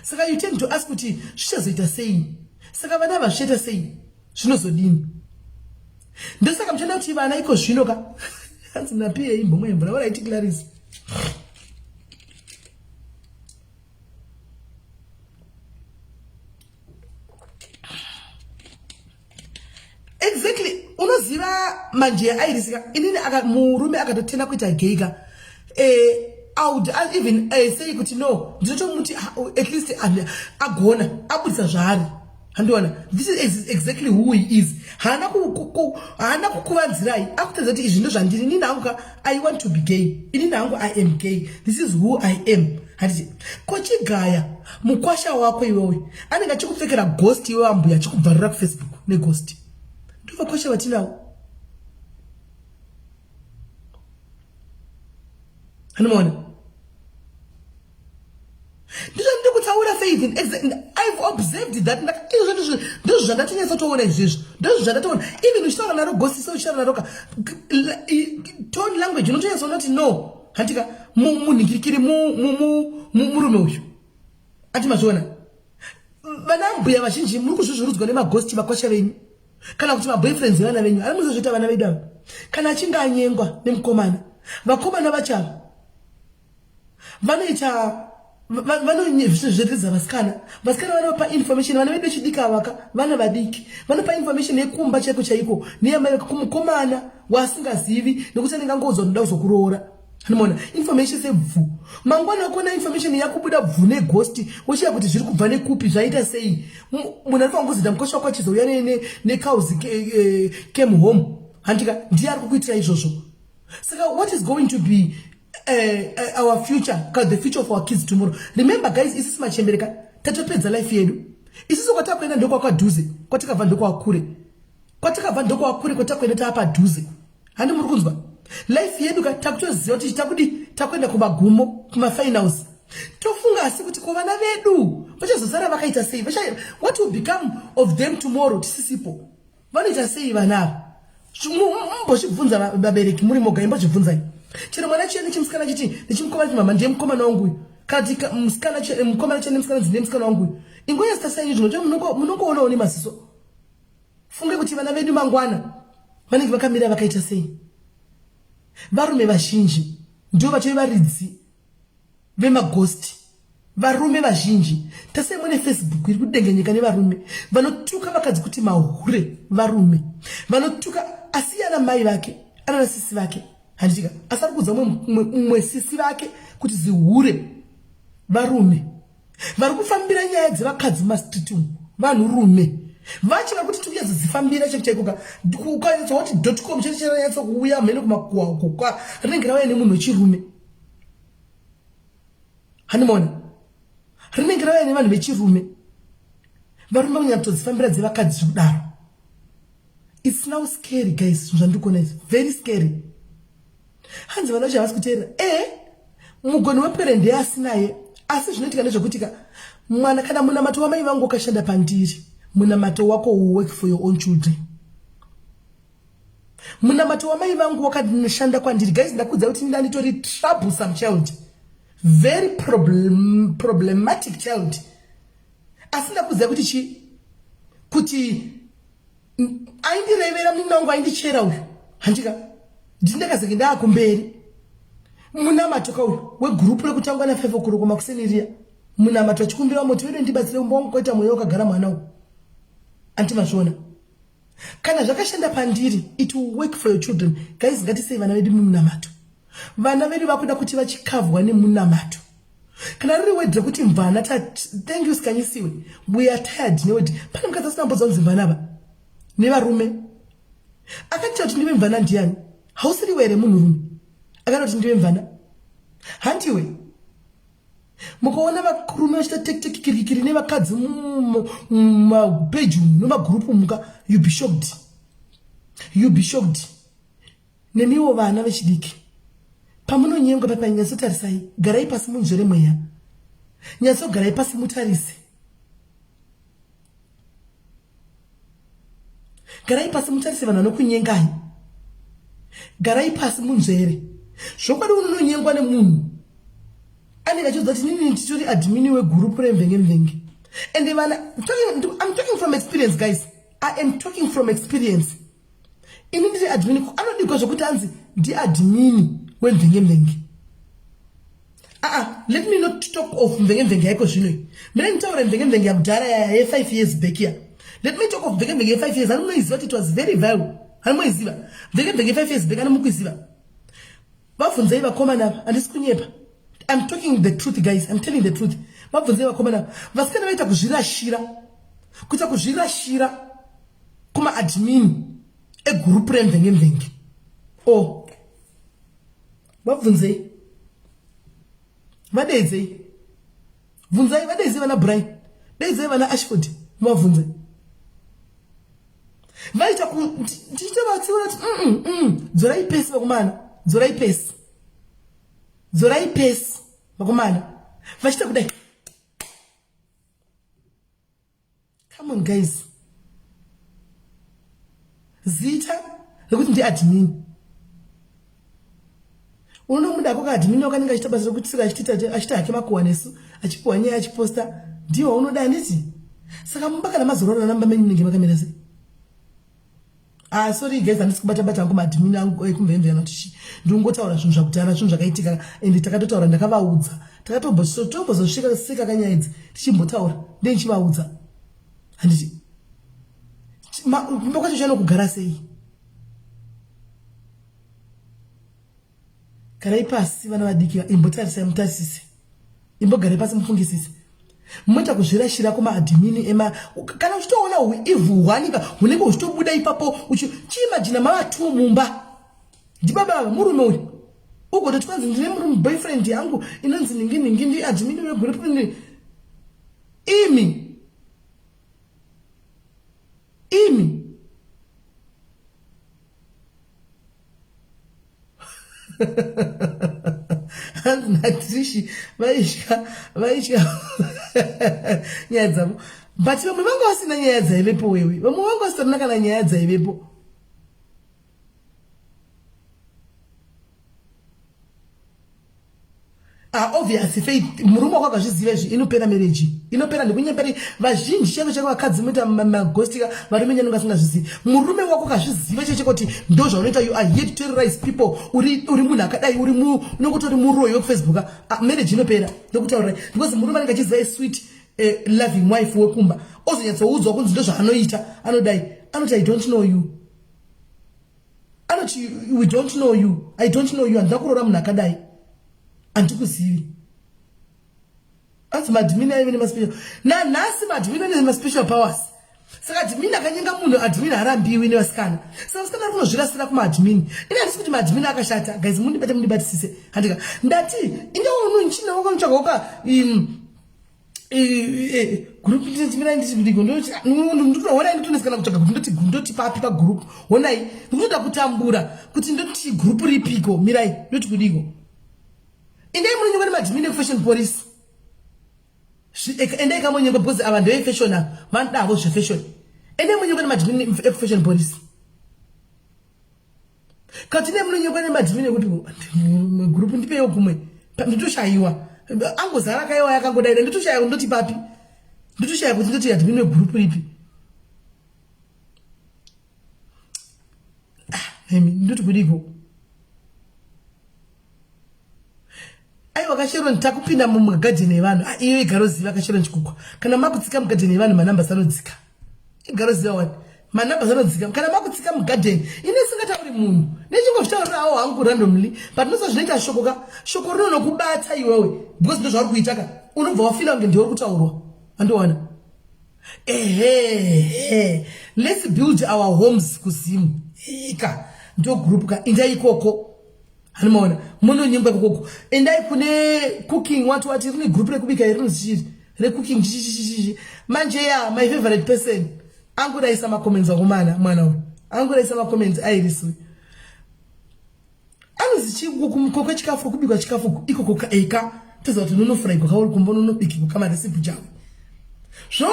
Saka you tend to ask kuti zvichazoita sei? Saka vana ava zvichaita sei? Zvinozodini? Ndosaka muchiona kuti vana iko zvino ka hanzi napiye imbomwa imvura varaiti Clarice. Exactly, unoziva manje airisika inini aka murume akatotenda kuita gay ka I would even say kuti no, ndinotomuti at least agona abudisa zvaari. Handiona, this is exactly who he is. Haana kukuvanzirai, akutadza kuti izvi ndozvandiri inini hangu ka, I want to be gay, inini hangu I am gay, this is who I am. Handiti ko chigaya mukwasha wako iwewe anenge achikupfekera ghost iwe ambuya achikubvarura kuFacebook neghost. Ndovakwasha vatinavo. Anomaona? Ndizvo ndiri kutaura Faith. I've observed that. Izvo ndizvo zvandatonyatsotoona izvezvo. Ndizvo zvandatoona. Even uchitaura naro ghost so uchitaura naro ka tone language unotonyatsoona kuti no. Handika munhikirikiri murume uyu. Ati mazviona? Vana mbuya vazhinji muri kuzvuzvurudzwa nemaghost vakwasha venyu. Kana kuti maboyfriends evana venyu. Ari muzozviita vana vedu ava. Kana achinge anyengwa nemukomana. Vakomana vachava vanoita vanozviridza vasikana. Vasikana vanopa information, vana vedu vechidiki avaka, vana vadiki vanopa information yekumba chaiko chaiko neyamai vake kumukomana waasingazivi nekuti anenge angoudzwa kuti ndoda kuzokuroora. Anoona information sebvu. Mangwana akuona information yakubuda bvu neghost, wochiya kuti zviri kubva nekupi, zvaita sei. Munhu anofanira kuzoita mukosha wako achizouya necows came home. Handika ndiye ari kukuitira izvozvo. Saka what is going to be our future, the future of our kids tomorrow? Remember guys, isisi machembereka tatopedza life yedu. Isusu kwatakuenda ndokwakwadhuze, kwatakabva ndokwakure. Kwatakabva ndokwakure, kwatakuenda taapadhuze. Handi muri kunzwa? Life yedu ka takutoziva kuti takudi takuenda kumagumo, kumafinals. Tofunga asi kuti ko vana vedu vachazosara vakaita sei? What will become of them tomorrow tisisipo? Vanoita sei vana ava? Mumbozvibvunza vabereki muri moga, imbozvibvunzai. Chero mwana chiya nechimusikana chiti nechimukomana chiti mama ndiye mukomana wangu uyu. Kana kuti musikana chiya mukomana chiya nemusikana ndiye musikana wangu uyu. Ingoyasitasai izvo nokuti munongoonawo nemaziso. Funge kuti vana vedu mangwana vanenge vakamira vakaita sei. Varume vazhinji ndivo vatove varidzi vemaghost. Varume vazhinji tasai mune Facebook iri kudengenyeka nevarume vanotuka vakadzi kuti mahure. Varume vanotuka asiyana mai vake anana sisi vake, handitika asi ari kuudza mumwe sisi vake kuti zihure. Varume vari kufambira nyaya dzevakadzi mumastreet umu, vanhurume vacho vari kuti tikunyatsodzifambira chaiko chaiko ka ukanyatsooti .com chete chananyatso kuuya mhene kumakuwa uko kwa rinenge rauya nemunhu wechirume. Hanimona rinenge rauya nevanhu vechirume. Varume kunyatsodzifambira dzevakadzi zvekudaro. It's now scary guys, zvinhu zvandiri kuona izvi very scary. Hanzi vana vacho havasi kuteerera. Mugoni wepwere ndiye asinaye. Asi zvinoitika ndezvekuti ka mwana kana munamato wamai vangu wakashanda pandiri, munamato wako will work for your own children. Munamato wamai vangu wakashanda kwandiri. Guys, ndakuudza kuti ndanditori troublesome child. Very problematic child. Asi ndakuudza kuti chi kuti aindirevera munin'ina wangu aindichera uyu. Handika. Ndindakazenge ndaakumberi. Munamato ka uyu wegroup rekutangwa na 5 o'clock makuseni riya. Munamato achikumbira moti vedu ndibatsire umba wangu kwaita mweya wakagara mwana uyu. Anti mazviona. Kana zvakashanda pandiri, it will work for your children. Guys, ngatisei vana vedu mumunamato. Vana vedu vakuda kuti vachikavhwa nemunamato. Kana riri word rekuti mvana, thank you Sikanyisiwe. We are tired neword. Pane mukadzi asina mbodza kunzi mvana ava. Nevarume. Akati kuti ndive mvana ndiani? Hausiriwe here munhurume? Akati kuti ndive mvana. Hantiwe. Mukaona varume vachiita tektekikirikiri nevakadzi mumapeji umu nemagurupu muka, you be shocked. You be shocked. Nemiwo vana vechidiki. Pamunonyengwa papa nyatsotarisai, garai pasi munzvere mweya. Nyatsogarai pasi mutarise. Garai pasi mutarise vanhu vanokunyengai. Garai pasi munzvere. Zvokwadi unonyengwa nemunhu anenge achiudza kuti nini nditori admin wegurupu remvenge mvenge. And vana, I'm talking from experience guys. I am talking from experience. Ini ndiri admin, anodigwa zvokuti anzi ndiadmin wemvenge mvenge. Let me not talk of mvenge mvenge yaiko zvino iyi. Mire nditaure mvenge mvenge yakudhara yaya ye 5 years back here. Let me talk of mvenge mvenge ye 5 years. Anoiziva kuti it was very vile. Anoiziva. Mvenge mvenge ye 5 years back anomukuiziva. Vabvunzei vakomana ava, handisi kunyepa. I'm talking the truth guys, I'm telling the truth. Vabvunzei vakomana ava. Vasikana vaita kuzvirashira. Kuita kuzvirashira kuma admin egroup remvenge mvenge. Oh. Vabvunzei. Vadeedzei. Bvunzai, vadeedzei vana Brian. Deedzei vana Ashford. Muvabvunze. Vaita ku ndichitovatsiura kuti dzorai pesi vakomana. Dzorai pesi. Dzorai pesi vakomana. Vachiita kudai. Come on guys. Zita rekuti ndi admin. Unomuda ko admin wakanenge achita basa rekutisira achita achita hake makuwa nesu achipuwa nyaya achiposta ndiwo unoda handiti? Saka mumba kana mazorora namba menyu munenge makamira sei? Ah, sorry guys, handisi kubata bata hangu maadmin angu ekumvemve anoti chi. Ndingotaura zvinhu zvakudhara, zvinhu zvakaitika and takatotaura ndakavaudza. Takatombozosvika sika kanyaya idzi tichimbotaura ndiye ndichivaudza. Handiti kumba kwacho chanokugara sei? Garai pasi vana vadiki, imbotarisai mutarisise. Imbogarai pasi mufungisise. Moita kuzvirashira kumaadmini ema kana uchitoona huevil hwanika hunenge huchitobuda ipapo uchiimagina mava two mumba. Ndibaba ava murume uyu. Ugototi kwanzi ndine murume boyfriend yangu inonzi ningi ningi ndi admini wegroup ni imi. Imi. Hanzi naTrishi vaitya vaitya nyaya dzavo but vamwe vanga vasina nyaya dzaivepo wewe vamwe vanga vasina kana nyaya dzaivepo. Ah, obvious faith murume wako akazviziva izvi inopera marriage inopera ndikunyeperi vazhinji chaivo chaivo vakadzi munoita magostika varume nyanonga asingazvizivi murume wako akazviziva chaivo chaivo kuti ndo zvaunoita you are here to terrorize people uri uri munhu akadai uri mu unongotori muroyi wekufacebook ah, marriage inopera ndokutaurira because murume anenge achiziva a sweet loving wife wekumba ozonyatsoudzwa kunzi ndo zvaanoita anodai anoti I don't know you anoti we don't know you I don't know you handina kuroora munhu akadai handikuzivi anzi madmini aive nemaspecial nanhasi madmini ane maspecial powers saka admini akanyenga munhu admini harambiwi nevasikana saka vasikana ari kunozvirasira kumaadmini ini handisi kuti maadmini akashata guys mundibate mundibatisise handika ndati indaunonchina wakamutsvaga waka group ndinotimira nditi ndiko ndinoona ndinotoneseka kutsvaga kuti ndoti ndoti papi pa group honai ndikutoda kutambura kuti ndoti group ripiko mirai ndoti kudiko indai munonyengwa nemadhimini ekufashion police endai kamonyengwa because ava ndevefashion ava vanoda havo zvefashion endai munyengwa nemadhimini ekufashion police. Katine munonyekwa nemadhimini ekuti group ndipeiwo kumwe. Nditoshayiwa. Angozara kaiwa yakangodaira nditoshaya ndoti papi. Nditoshaya kuti ndoti admin wegroup ripi. Ah, nemi ndoti kudiko. Aiwa kaSharon takupinda mumagadheni evanhu. Ah, iyo igaroziva kaSharon Chikukwa. Kana makutsika mugadheni evanhu manumber anodzika. Igaroziva wani. Manumber anodzika. Kana makutsika mugadheni ine singatauri munhu. Nechingozvitaurirawo hangu randomly. But nosa zvinoita shoko ka. Shoko rinonokubata iwewe. Because ndozvauri kuita ka. Unobva wafila kunge ndiwe uri kutaurwa. Andiwana. Ehe. Let's build our homes kuZim. Ika. Ndo group ka. Indai ikoko. Hanimaona munonyengwa ikoko. Endai kune cooking wati wati rine group rekubika iri rinonzi chii recooking chichichichichi. Manje ya my favorite person angodaisa macomments akomana mwana uyu angodaisa macomments Iris uyu. Anonzi chii koko chikafu kubikwa chikafu ikoko ka eka toziva kuti unonofuraigwa kauri kumba unonobikirwa kamaresipi chavo. Zvo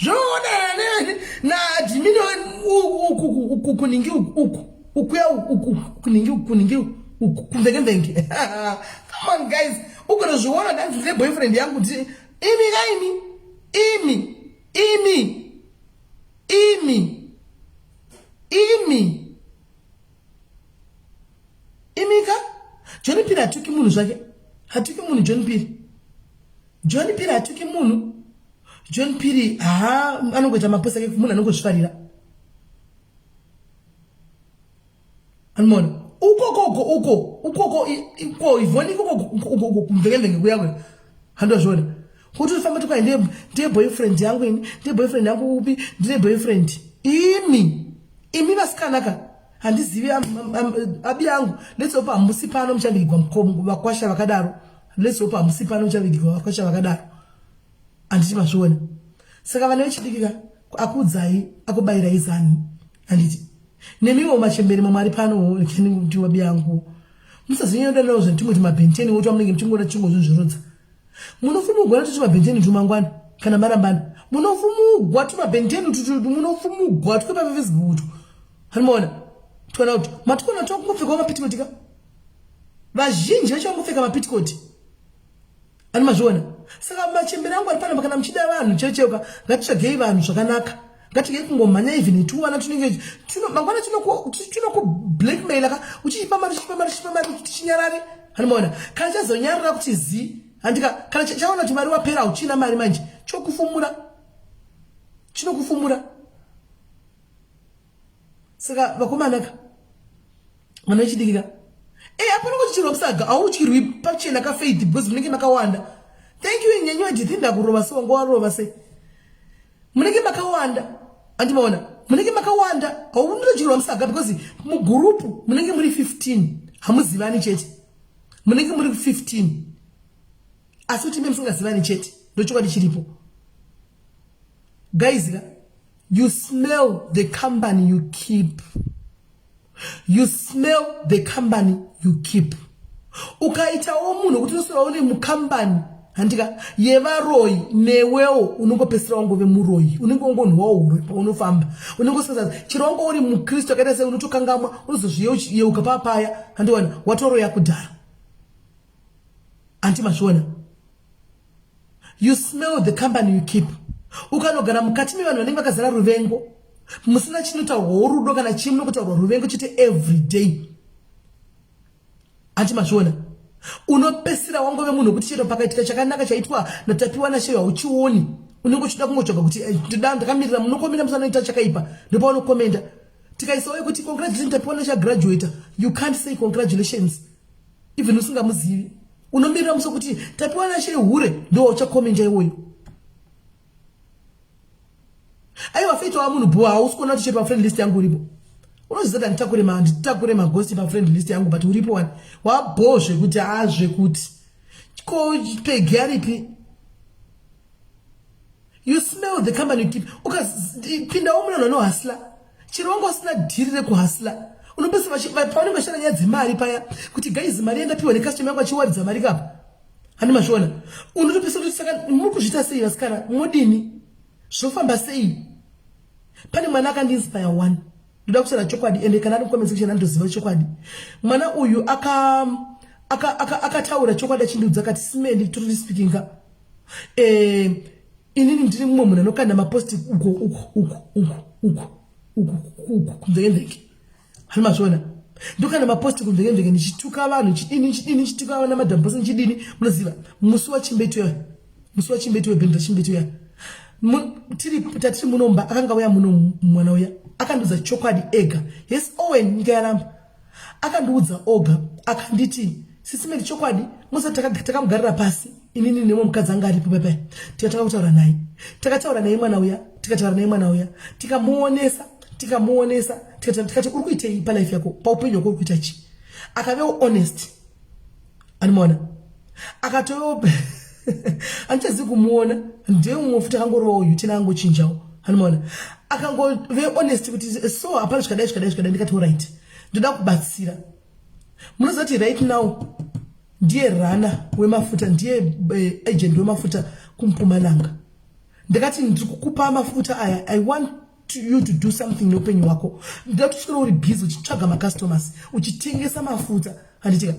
zvoonana naadmin uku kuningi uku ukuya uku kuningi uku kuningi uku kumvenge mvenge. Come on guys, ukunozviona ndanzi ndine boyfriend yangu ndi imi kaimi imi imi imi imi imika John Piri hatuki munhu zvake, hatuki munhu John Piri. John Piri hatuki munhu. John Piri haa anongoita mapost ake munhu anongozvifarira. Anomaona ukoko uko uko ukoko uko ivoni ikoko uko uko kumvenge kuya kuya. Handozviona. Kuti ufamba kuti kwai ndiye boyfriend yangu ini, ndiye boyfriend yangu upi, ndine boyfriend. Imi imi vasikana ka handizivi abi yangu. Let's hope hamusi pano muchavigwa vakwasha vakadaro. Let's hope hamusi pano muchavigwa vakwasha vakadaro. Handiti mazviona. Saka vana vechidiki ka akuudzai akubayirai zani. Handiti nemiwo machembere mamwe ari pano kuti wabi yangu musazonyanya zvinhu tumwe tumabhenteni woto amunenge muchingoona tichingozvizvirodza. Munofumugwa natuti mabhenteni tumangwana kana marambana. Munofumugwa tumabhenteni tutu munofumugwa twepa Facebook tu. Hanimaona twana kuti matikona tokungopfekawo mapitikoti ka. Vazhinji vacho vangopfeka mapitikoti. Ani mazviona? Saka machembere angu ari panapa kana muchida vanhu checheuka ngatitsvagei vanhu zvakanaka. Ngatigei kungomhanya even tuwana tunenge tuno mangwana tinoku blackmail ka uchichipa mari uchichipa mari uchichipa mari kuti chinyarare. Hanimaona? Kana chazonyarara kuti zi handika kana chaona kuti mari wapera uchina mari manje chokufumura. Chinokufumura. Saka vakomana ka vana vechidiki ka hapana kuchichirwa musaga hautyirwi pachena ka faith because munenge makawanda. Thank you nyanyi wadhithi ndakurova se wanga warova se. Munenge makawanda. Andimaona munenge makawanda haunotodyirwa musaga because mugurupu munenge muri 15 hamuzivani chete. Munenge muri 15 asi kuti musingazivani chete ndochokwadi chiripo. Guys ka you smell the company you keep. You smell the company you keep. Ukaitawo munhu kuti unoswera uri mukambani handika yevaroyi newewo unongopesera wangove muroyi unenge wangonhuwawo huroyi paunofamba unenge usingazazi chero wanga uri mukristu akaita sei unotokangamwa unozozviyeuka papaya handiwana watoroya kudhara. Anti mazviona. You smell the company you keep. Ukanogara mukati mevanhu vanenge vakazara ruvengo musina chinotaurwawo rudo kana chii munokotaurwa ruvengo chete every day. Anti mazviona. Unopesira wangove munhu wekuti chero pakaitika chakanaka chaitwa naTapiwa naSheyo hauchioni. Unenge uchida kungotsvaga kuti ndakamirira munokomenda musanoita chakaipa ndopaunokomenda. Tikaisawo yekuti congratulations Tapiwa Nashe graduate, you can't say congratulations even usingamuzivi. Unomirira musi wekuti Tapiwa Nashe hure ndo uchakomenda iwoyo. Aiwa Faith wa munhu bho hausi kuona kuti chero pa friend list yangu uripo. Unoziva kuti handitakure ma handitakure maghost pa friend list yangu but uripo wani. Wabho zvekuti azvekuti. Ko Peggy aripi? You smell the company you keep. Ukapindawo munhu anohasla. Chero wanga usina dhiri rekuhasla. Unopesa pavanenge vachitaura nyaya dzemari paya kuti guys mari yandapiwa necustomer yangu achiwaridza mari kapa. Handi mazviona. Unotopesa kuti saka muri kuzviita sei vasikana modini? Zvofamba sei? Pane mwana akandiinspire one. Ndoda kutaura chokwadi ende kana ari mucomment section andoziva chokwadi. Mwana uyu aka akataura chokwadi achindiudza akati Simeli truly speaking ka eh inini ndiri mumwe munhu anokanda maposti uko uko uko uko uko uko uko kunzvenge hani mazviona ndokanda maposti kunzvenge ndichituka vanhu chidini chidini chituka vana madam boss chidini munoziva musi wachimbetu ya musi wachimbetu webhenda chimbetu ya tiri tatiri munomba akanga uya muno mwana uya akandiudza chokwadi ega yes Owen nyika yaramba akandiudza oga akanditi sisimeli chokwadi musa takamugarira pasi inini nemwe mukadzi anga aripo paipai tikatanga kutaura naye takataura naye mwana uya tikataura naye mwana uya tikamuonesa tikamuonesa tikati uri kuitei palife yako paupenyu hwako uri kuita chii akavewo honest animona akatovewo andichazivi kumuona ndiye mumwe futi akangorovawo uyu angochinjawo animona akangove honest kuti so hapana zvikadai zvikadai zvikadai ndikati orit ndoda kubatsira munoziva kuti right now ndiye rana wemafuta ndiye eh, agent wemafuta kumpumalanga ndakati ndiri kukupa mafuta aya i want to you to do something neupenyu hwako ndoda kuti uswere uri busy uchitsvaga macustomers uchitengesa mafuta handitika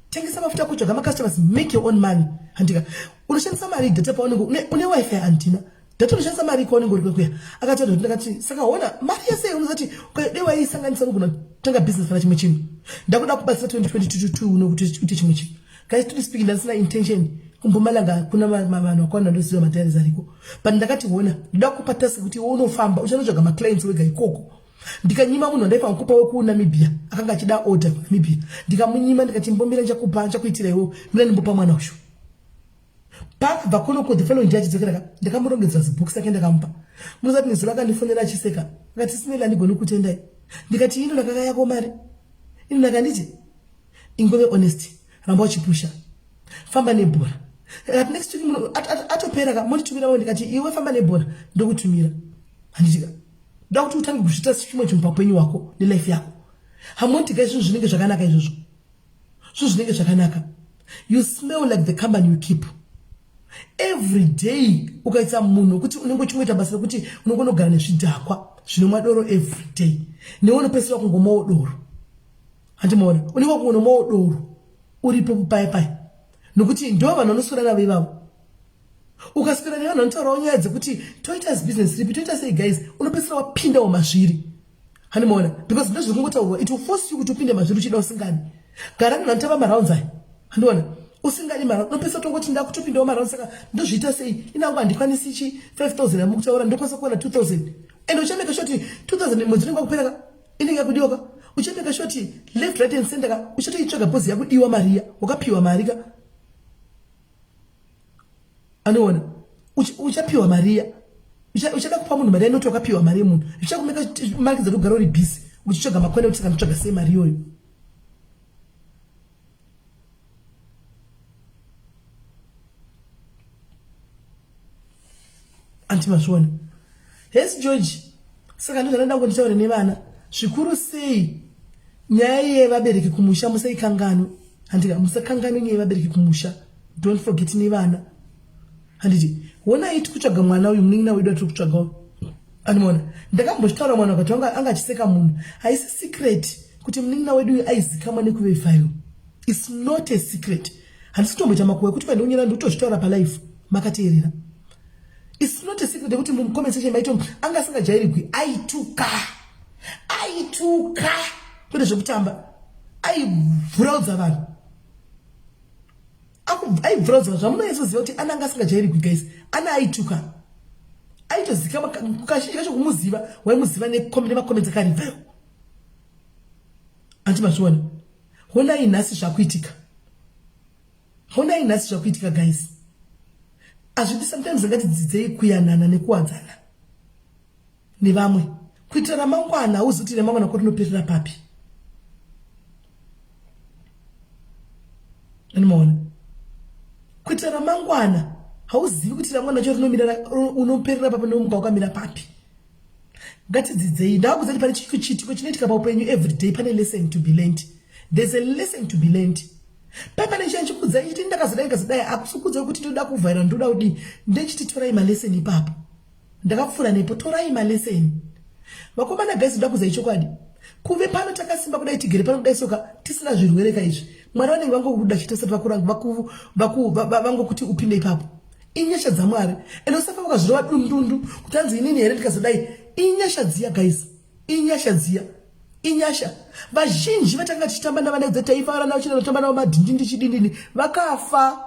tengesa mafuta ako tsvaga macustomers make your own money handitika unoshandisa mari data paunenge une wifi handina data unoshandisa mari kwaunenge uri kwekuya akati anhu ndakati saka hona mari yese unozati dai waisanganisa unogona kutanga business kana chimwe chinhu ndakuda kubatsira 2022 uno kuti uite chimwe chinhu guys to speak ndasina intention kumpumalanga kuna vanhu vakawanda ndoziva madiaries ariko but ndakati hona ndoda kupa task kuti iwe unofamba uchanotsvaga maclients wega ikoko ndikanyima munhu wandaifanira kupa wekunamibia akanga achida order kunamibia ndikamunyima ndikati mbomira ndichakupa ndichakuitira iwewe mira ndimbopa mwana uyu paakabva kuno ku the following day achidzokera ka ndakamurongedzera zibooks ake ndakamupa munoziva kuti nezuro akandifonera achiseka akati simeli andigoni kutendai ndikati ino ndakaka yako mari ino ndakanditi ingove honest ramba uchipusha famba nebhora at next week munhu atopera ka monditumira wo ndikati iwe famba nebhora ndokutumira handitika ndoda kuti utange kuzviita chimwe chinhu paupenyu hwako nelife yako hamondiga zvinhu zvinenge zvakanaka izvozvo zvinhu zvinenge zvakanaka you smell like the company you keep every day ukaita munhu wekuti unenge uchingoita basa rekuti unongonogara nezvidhakwa zvinomwa doro every day newe unopedzisira kungomwawo doro handimaona unenge wakungonomwawo doro uripo paya paya nokuti ndo vanhu vanoswera navo ivavo ukaswera nevanhu vanotaurawo nyaya dzekuti toita business ripi toita sei guys unopedzisira wapindawo mazviri handimaona because ndozviri kungotaurwa it will force you kuti upinde mazviri uchida usingadi gara nevanhu vanotamba marounds aya handiona usingadi mara unopedzisira tongoti ndakutopindawo marounds saka ndozviita sei inangu handikwanisi chi 5000 yamukutaura ndokwanisa kuwana 2000 and uchameka sure kuti 2000 mwedzi unenge wakupera ka inenge yakudiwa ka uchameka sure kuti left right and center ka uchatoitsvaga bhozi yakudiwa mariya wakapiwa mari ka anoona uchapiwa mariya uchada kupa munhu mari inoti wakapiwa mari yemunhu zvichakumeka manikidza kugara uri busy uchitsvaga makone kuti saka nditsvaga sei mari iyoyo anti mazviona hesi george saka ndozvandada kuti nditaure nevana zvikuru sei nyaya yevabereki kumusha musaikanganwe handika musakanganwe nyaya yevabereki kumusha don't forget nevana handiti honai tiri kutsvaga mwana uyu munin'ina wedu atiri kutsvaga uyu andimaona ndakambozvitaura mwana wakati wanga anga achiseka munhu haisi secret kuti munin'ina wedu uyu aizikamwa nekuve vile its not a secret handisi kutomboita makuwa ekuti pandikunyera ndikutozvitaura palife makateerera its not a secret yekuti mucomment section maito anga asingajairigwi aituka aituka kwete zvekutamba aibvuraudza vanhu aibvuraudza vanhu zvamunonyatsoziva kuti ana anga asingajairigwi guys ana aituka aitozikama kazhinji kacho kumuziva waimuziva nemacomments akaribvayo anti mazviona honai nhasi zvakuitika honai nhasi zvakuitika guys azvidi sometimes ngatidzidzei kuyanana nekuwadzana nevamwe kuitira ramangwana hauzi kuti ramangwana ko rinoperera papi anomaona kuitira ramangwana hauzivi kuti ramangwana cho rinomira unoperera papi nomuka wakamira papi ngatidzidzei ndakuudza kuti pane chiitiko chinoitika paupenyu every day pane lesson to be learned there's a lesson to be learned pai pane chiya chikuudzai chiti ndakazodai ndikazodai akusikuudzai kuti ndoda kuvhaira ndoda kudii ndechiti torai malesson ipapo ndakapfuura nepo torai malesson Vakomana guys ndoda kuzai chokwadi. Kuve pano takasimba kudai tigere pano kudai soka tisina zvirwere ka izvi. Mwari vanenge vangokuda chete usati vakuranga vaku vaku vangokuti upinde ipapo. Inyasha dzaMwari. Ende usafa wakazvirova dundundu kuti anzi inini here ndikazodai. Inyasha dziya guys. Inyasha dziya. Inyasha. Vazhinji vatanga tichitamba navana dze taifara navo chine tamba navo madhindindi chidindini vakafa.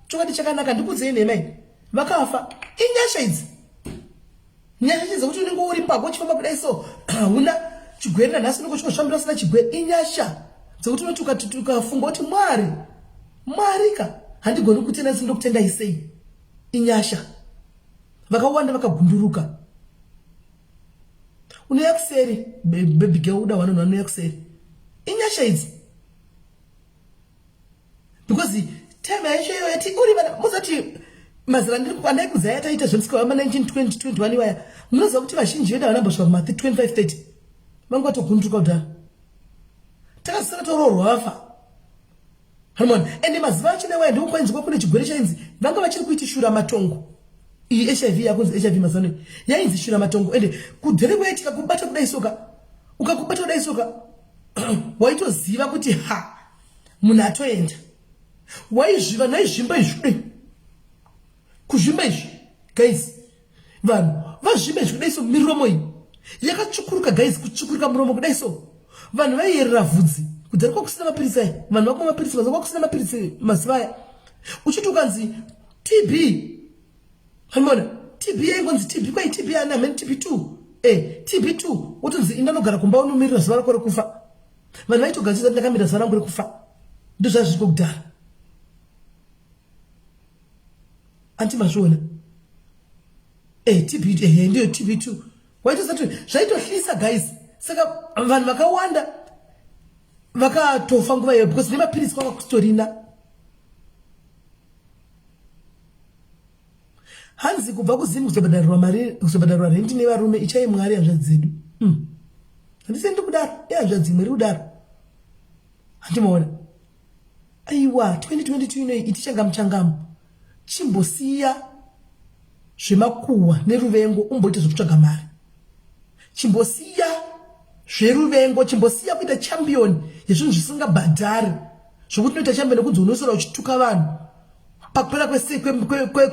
Chokwadi chakanaka ndikudzei nhema iyi. Vakafa. Inyasha idzi. Nyasha chii dzekuti unenge uri pako uchifamba kudai so hauna chigwere nanhasi unenge uchingozvifambira usina chigwere. Inyasha dzekuti unoti ukafunga kuti Mwari, Mwari ka handigoni kutenda asi ndokutendai sei. Inyasha. Vakawanda vakagunduruka. Unouya kuseri baby girl uda wanhu vanouya kuseri. Inyasha idzi. Because time yacho iyoyo yati uri vana muzati mazera ndiri andaikudza yataita zvemusika wama 19 20 21 iwaya munoziva kuti vazhinji vedu havana mbosvika kuma 25 30 vanga vatogunduruka kudhara takazosara toroorwa vafa Harmon ende mazuva acho newaya ndiko kwainzi kwakune chigwere chainzi vanga vachiri kuiti shura matongo iyi hiv yakunzi hiv mazuva ano yainzi shura matongo ende kudhere kwaitika kubata kudai soka ukakubata kudai soka waitoziva kuti ha munhu atoenda waizviva naizvimba izvi kudai kuzvimba izvi guys vanhu vazvimba izvi kudai so miromo iyi yakatsvukuruka guys kutsvukuruka muromo kudai so vanhu vaiyerera vhudzi kudhara kwakusina mapiritsi aya vanhu vakumwa mapiritsi mazuva kwakusina mapiritsi mazuva aya uchiti ukanzi tb Hanimona TB yaingonzi TB kwai TB ani hamene TB 2 eh TB 2 wotonzi inda nogara kumba unomirira zuva rako rekufa. Vanhu vaitogadzirisa kuti ndakamira zuva rangu rekufa. Ndozvazviriko kudhara. Anti mazviona? Eh TB eh ndiyo TB 2. Waitosati zvaitohlisa guys. Saka vanhu vakawanda vakatofa nguva iyoyo because nemapiritsi kwanga kusitorina. Hanzi kubva kuZim kuzobhadharirwa mari kuzobhadharirwa rent nevarume ichai Mwari hanzvadzi dzedu. Mm. Handisi ndiri kudaro, ihanzvadzi imwe iri kudaro. Handimaona. Aiwa 2022 inoyi iti changamu changamu. Chimbosiya zvemakuhwa neruvengo umboita zvekutsvaga mari. Chimbosiya zveruvengo, chimbosiya kuita champion yezvinhu zvisingabhadhari. Zvekuti unoita champion yekunzi unoswera uchituka vanhu. Pakupera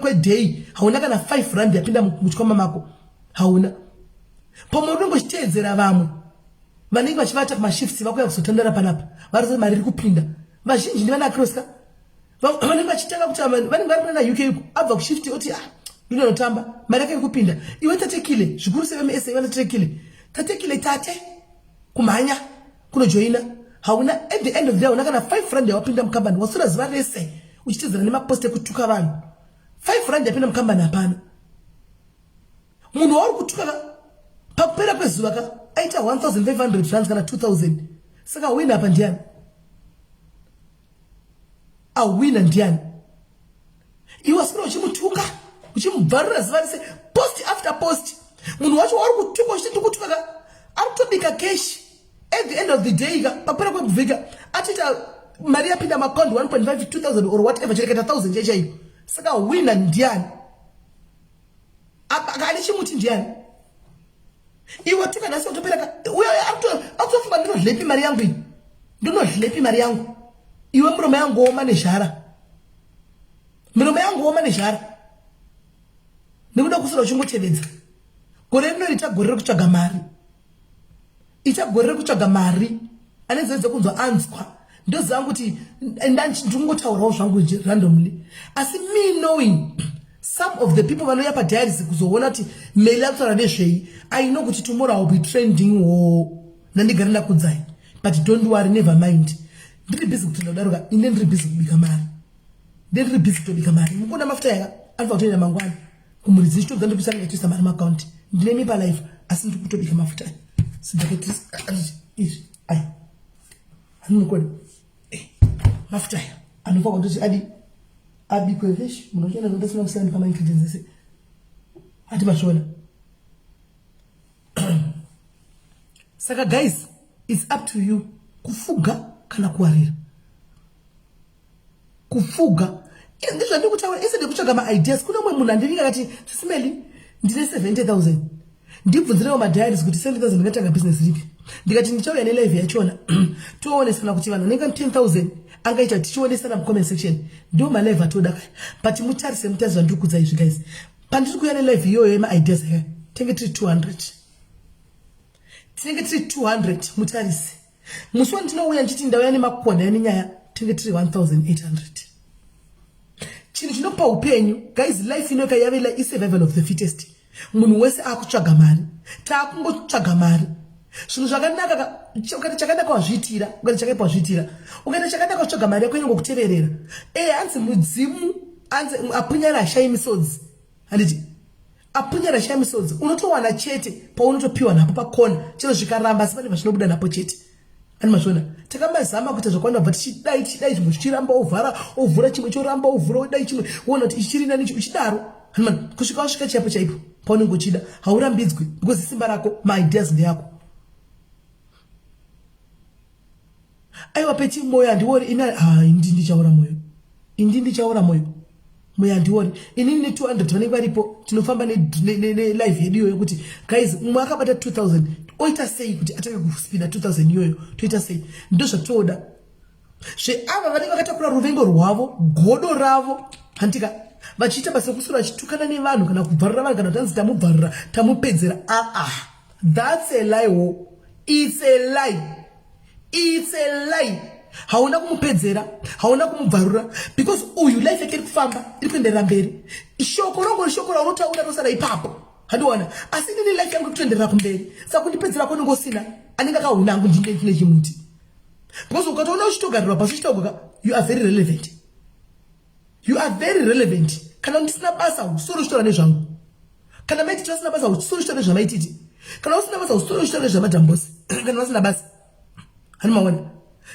kweday hauna kana 5 rand yapinda muchikwama mako. Hauna. Pamwe unenge uchiteedzera vamwe vanenge vachivata kumashifts vakuya kuzotandara panapa vari kuti mari iri kupinda. Vazhinji ndivana Kroska. Vanenge vachitanga kuti vanenge vari kunana UK uko abva kushift oti ah ndinonotamba mari yake iri kupinda. Iwe tatekile zvikuru sevemsa vana tatekile. Tatekile tate kumhanya kunojoina hauna at the end of the day hauna kana 5 rand yawapinda mukambani waswera zuva rese uchitedzera nemapost ekutuka vanhu 5 rand yapinda mukambani hapana munhu wauri kutuka ka pakupera kwezuva ka aita 1500 rands kana 2000 saka wina apa ndiani awina ndiani iwe waswera uchimutuka uchimubvarura zuva rese post after post munhu wacho wauri kutuka uchiti ndikutuka ka ari kutobika cash at the end of the day ka pakupera kwekuvhika atoita mari yapinda macound 1.5 2000 or whatever chirekaita 1000 chaichaiyo saka wina ndiani apa ane chimuti ndiani iwe tuka nhasi watopera ka uyo akutofunga ndinodlepi mari yangu iyi ndinodlepi mari yangu iwe muromo yangu woma nezhara miromo yangu woma nezhara nekuda kusura uchingotevedza gore rino rita gore rekutsvaga mari ita gore rekutsvaga mari ane nzeve dzekunzwa anzwa ndoziva kuti ndingotaurawo zvangu randomly asi me knowing some of the people vanouya padiaries kuzoona kuti meli akutaura nezvei i know kuti tomorrow iwill be trending wo ndandigara ndakudzai but don't worry never mind ndiri busy kutenda kudaroka ine ndiri busy kubika mari ndiri busy kutobika mari mukuona mafuta yaka anofanira kutoenda mangwana kumhuri dzichitobva ndikuisa ndikaitoisa mari muakaunti ndine mipa life asi ndiri kutobika mafuta izvi ai anonokona eh, mafuta aya anofanira kutoti adi abikwe vesh munhu uchienda ndosina kusiyana ndipa maingredients ese ati mazviona saka guys its up to you kufuga kana kuwarira Kufuga ndizvandiri kutaura instead yekutsvaga maideas kune umwe munhu andivinga akati sisimeli ndine 70000 Ndibvunzirewo madiaries kuti 7000 ndingatanga business ripi. Ndikati ndichauya nelive yachona toonesana kuti vanhu vanenge 10000 angaita tichionesana mucomment section. Ndiwo malive atoda kaya. But mutarise mutarise zvandiri kudza izvi guys. Pandiri kuuya nelive iyoyo yemaideas aya tinenge tiri 200. Tinenge tiri 200 mutarise. Musi wandinouya ndichiti ndauya nemakonda nenyaya tinenge tiri 1800. Chinhu chinopa upenyu guys, life inoka yave isurvival of the fittest. Munhu wese akutsvaga mari, taakungotsvaga mari. Zvinhu zvakanaka ukaita chakanaka wazviitira, ukaita chakaipa wazviitira, ukaita chakanaka utsvaga mari yako inongokuteverera. E hanzi mudzimu hanzi apunyara ashai misodzi, handiti apunyara ashai misodzi, unotowana chete paunotopiwa napo pakona, chero zvikaramba asi pane pazvinobuda napo chete. Ani mazviona takambazama kuita zvakawanda bva tichidai tichidai zvimwe zvichiramba ovhara ovhura chimwe choramba ovhura odai chimwe woona kuti ichi chiri nani ichi uchidaro hanimani kusvika wasvika chaipo chaipo paunenge uchida haurambidzwi because simba rako maideas ndeyako. Aiwa peti moyo handiori ini ah, indi ndichaora moyo indi ndichaora moyo moyo handiori inini ne 200 vanenge varipo tinofamba nelive yedu iyoyo kuti guys mumwe akabata 2000 oita sei kuti atange kuspina 2000 iyoyo toita sei ndo zvatoda zveava vanenge vakatakura ruvengo rwavo godo ravo handika vachiita basa rekuswera vachitukana nevanhu kana kubvarura vanhu kana kuti anzi tamubvarura tamupedzera aa ah, that's a lie wo it's a lie. It's a lie. Hauna kumupedzera, hauna kumubvarura because uyu life yake iri kufamba, iri kuenderera mberi. Shoko rongo shoko raunotaura rosara ipapo. Handiona. Asi inini life yangu iri kutoenderera kumberi. Saka kundipedzera kwanenge usina anenge akahuna hangu ndine ndine chimuti. Because ukatoona uchitogarirwa pasi uchitaurwa you are very relevant. You are very relevant. Kana ndisina basa usoro uchitaura nezvangu. Kana maititi vasina basa usoro uchitaura nezvamaititi. Kana usina basa usoro uchitaura nezvamadambosi. Kana vasina basa. Hani maona.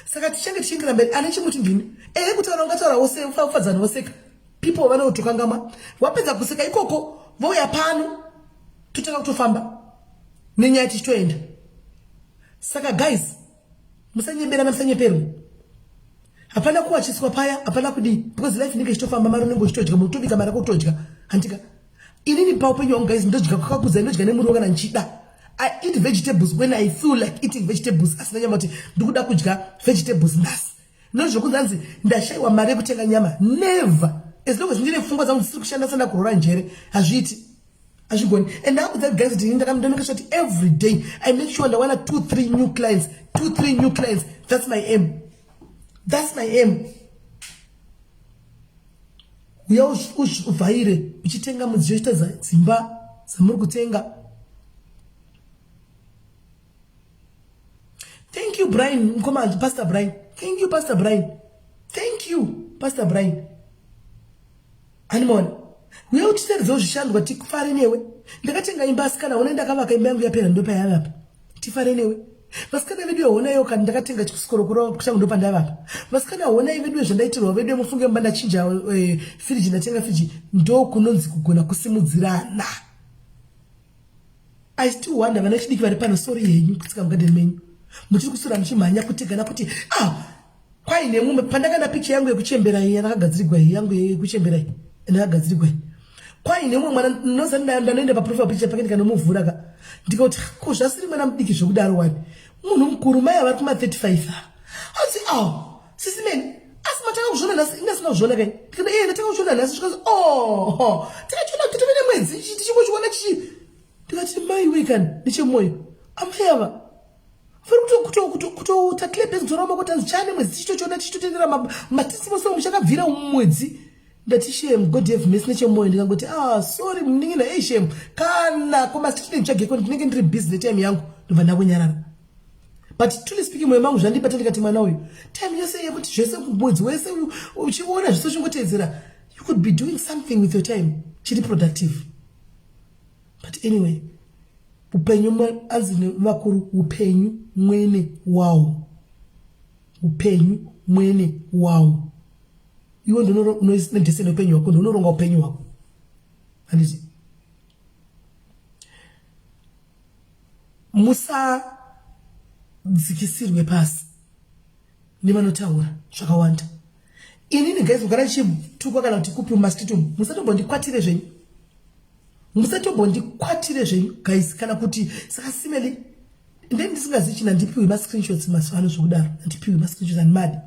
Saka tichange tichiendera mberi ane chimuti ndini. Ehe kutaura ungataura wose ufadzana woseka. People vanotokangamwa. Wapedza kuseka ikoko vouya pano totanga kutofamba nenyaya tichitoenda. Saka guys musanyeberana musanyeperwe. Hapana kuwachiswa paya, hapana kudii because life inenge ichitofamba, mari unenge uchitodya, munotobika mari kutodya. Handika inini paupenyu hwangu guys ndodya kwakakudza, ndodya nemuriwo kana ndichida. I eat vegetables when I feel like eating vegetables, asina nyama kuti ndikuda kudya vegetables nhasi. Not zvokunzi hanzi ndashaiwa mari yekutenga nyama. Never. As long as ndine pfungwa dzangu dzisiri kushanda sanda kurora njere, hazviiti. Hazvigoni. And ndakudza guys kuti ndakameka sure kuti every day I make sure ndawana 2 3 new clients, 2 3 new clients. That's my aim. That's my aim. Uya uvhaire uchitenga mudziyo uchita dzimba dzamuri kutenga. Thank you Brian, mukoma Pastor Brian. Thank you Pastor Brian. Thank you Pastor Brian. Animona. Uya utiteredzewo zvishandwa tifare newe. Ndakatenga imba asikana hona ndakavaka imba yangu yapera ndopayave apa. Tifare newe. Vasikana vedu honayo kana ndakatenga chikorokoro changu ndopandava apa. Vasikana honai vedu zvandaitirwa vedu mufunge mba ndachinja eh, firiji ndatenga firiji ndokunonzi kugona kusimudzirana. I still wonder vana vechidiki vari pano sorry henyu kutsika mugadheni menyu muchiri kuswera muchimhanya kutegana kuti ah kwai nemumwe pandakaenda picture yangu yekuchembera iyi yakagadzirigwa iyi yangu yekuchembera iyi ndakagadzirigwa iyi kwai nemumwe mwana noza ndanoenda paprofile picture pake ndikanomuvhura ka ndikati ko zvasiri mwana mudiki zvekudaro wani munhu mukuru mai avari kuma 35 hanzi ah sisi meni asi matanga kuzviona nhasi inga sina kuzviona kai ndikati ee ndatanga kuzviona nhasi zvikanzi oh takachiona kuti tove nemwedzi tichingochiona chichi ndikati mai wei kani nechemwoyo amai ava vari kutoita clap kutora maoko tanzi chane mwedzi tichitochiona tichitotendera matisimusi muchakabvira mumwedzi ndati shame god have mercy nechemwoyo ndikangoti ah sorry munin'ina ei shame kana komasitine nditsvageko ndinenge ndiri busy netime yangu ndobva ndakunyarara. But truly speaking moyo mangu zvandibata ndikati mwana uyu time yose yekuti zvese mwedzi wese uchiona zvese uchingotedzera you could be doing something with your time chiri productive. But anyway upenyu anzi nevakuru upenyu mwene wawo, upenyu mwene wawo. Iwe ndinodesene neupenyu hwako, ndinoronga upenyu hwako handiti. Musadzikisirwe pasi nevanotaura zvakawanda. Inini guys kugara ndichitukwa kana kuti kupi mumastreet umu musatombondikwatire zvenyu. Musatombondikwatire zvenyu guys kana kuti saka simeli ndeni ndisingazivi china ndipiwe mascreenshots mazuva ano zvokudaro andipiwe mascreenshots andimadi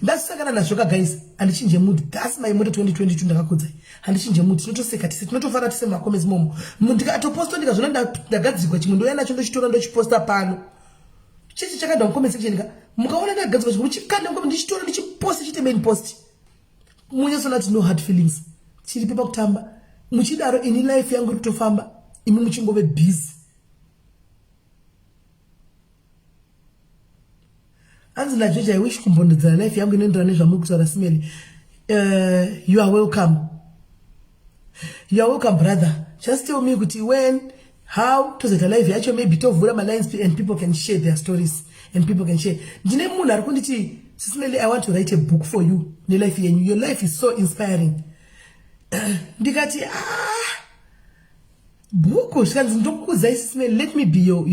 ndasangana nazvo ka guys handichinje mood. Thats my moto 2022 ndakakudzai, handichinje mood. Tinotoseka tise, tinotofara tise mumacomments momo. Ndikatoposta ndikazviona ndagadzirwa chimwe, ndouya nacho ndochitora ndochiposta pano. Chechi chakanda mucomment section ka, mukaona ndagadzirwa chimwe muchikanda mucomment, ndichitora ndichiposta chiite main post. Munyatsoona kuti no hard feelings, chiripo pakutamba muchidaro. Ini life yangu iri kutofamba, imi muchingove busy. Hanzi naJoji, I wish kumbondodzana life yangu inoenderana nezvamuri kutaura simeli. You are welcome, you are welcome brother. Just tell me kuti when, how tozoita live yacho. Maybe tovhura malines and people can share their stories and people can share. Ndine munhu ari kunditi, "Sisimeli, I want to write a book for you nelife yenyu. Your life is so inspiring." Ndikati, "Ah, bhuku?" Zvikanzi, "Ndokukudzai Sisimeli, let me be your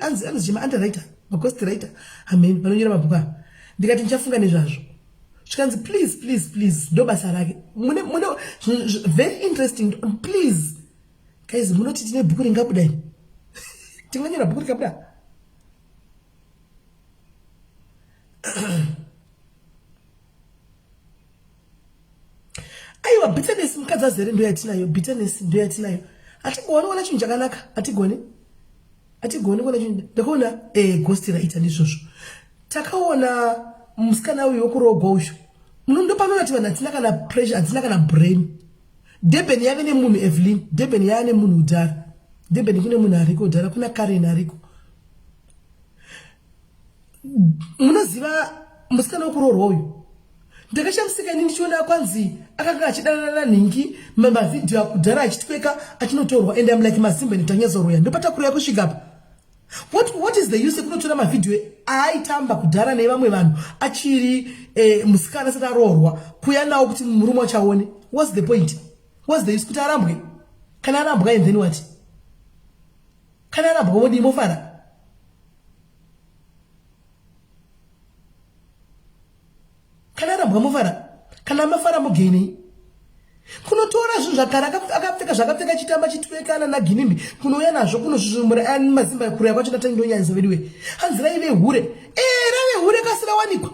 anzi chima underwriter, maghost writer, amen, vanonyora mabhuku ava." Ndikati, "Ndichafunga nezvazvo." Zvikanzi, "Please, please, please." Ndo basa rake. Mune very interesting. Please guys, munoti tine bhuku ringabudai? Tinganyora bhuku rikabuda? Aiwa, bitterness mukadzi azere ndo yatinayo. Bitterness ndo yatinayo. Hatigoni kuona chinhu chakanaka, hatigoni, hatigoni kuona chinhu. Ndakaona ghost raita ndizvozvo. Takaona musikana uyu wekurogwa uyu. Ndopanoona kuti vanhu hatina kana pressure, hatina kana brain. Durban yave nemunhu, Evelyn. Durban yave nemunhu kudhara. Durban kune munhu ariko kudhara, kuna Karen ariko. Munoziva musikana wekuroorwa uyu, ndakashamisika ini ndichiona kwanzi akanga achidanana nanhingi, mavhidhiyo akudhara achitweka achinotorwa, and am like, "Mazimba netanyazoroya ndopatakuroya kusvika apa." What is the use yekunotora mavhidhiyo aaitamba kudhara nevamwe vanhu achiri musikana asati aroorwa, kuya nawo kuti murume wacho aone? What's the point? What's the use? Kuti arambwe? Kana arambwa, and then what? Kana arambwa wodii? Mofara? Kana arambwa mofara? Kana mafara mugenei? Kunotora zvinhu zvakare akapfeka zvakapfeka chitamba chitwekana naginimbi, kunouya nazvo kunosvusvumura mazimba. Kureya kwacho ndatandonyanyisa veduwe. Hanzi raive hure. E, raive hure kasi rawanikwa.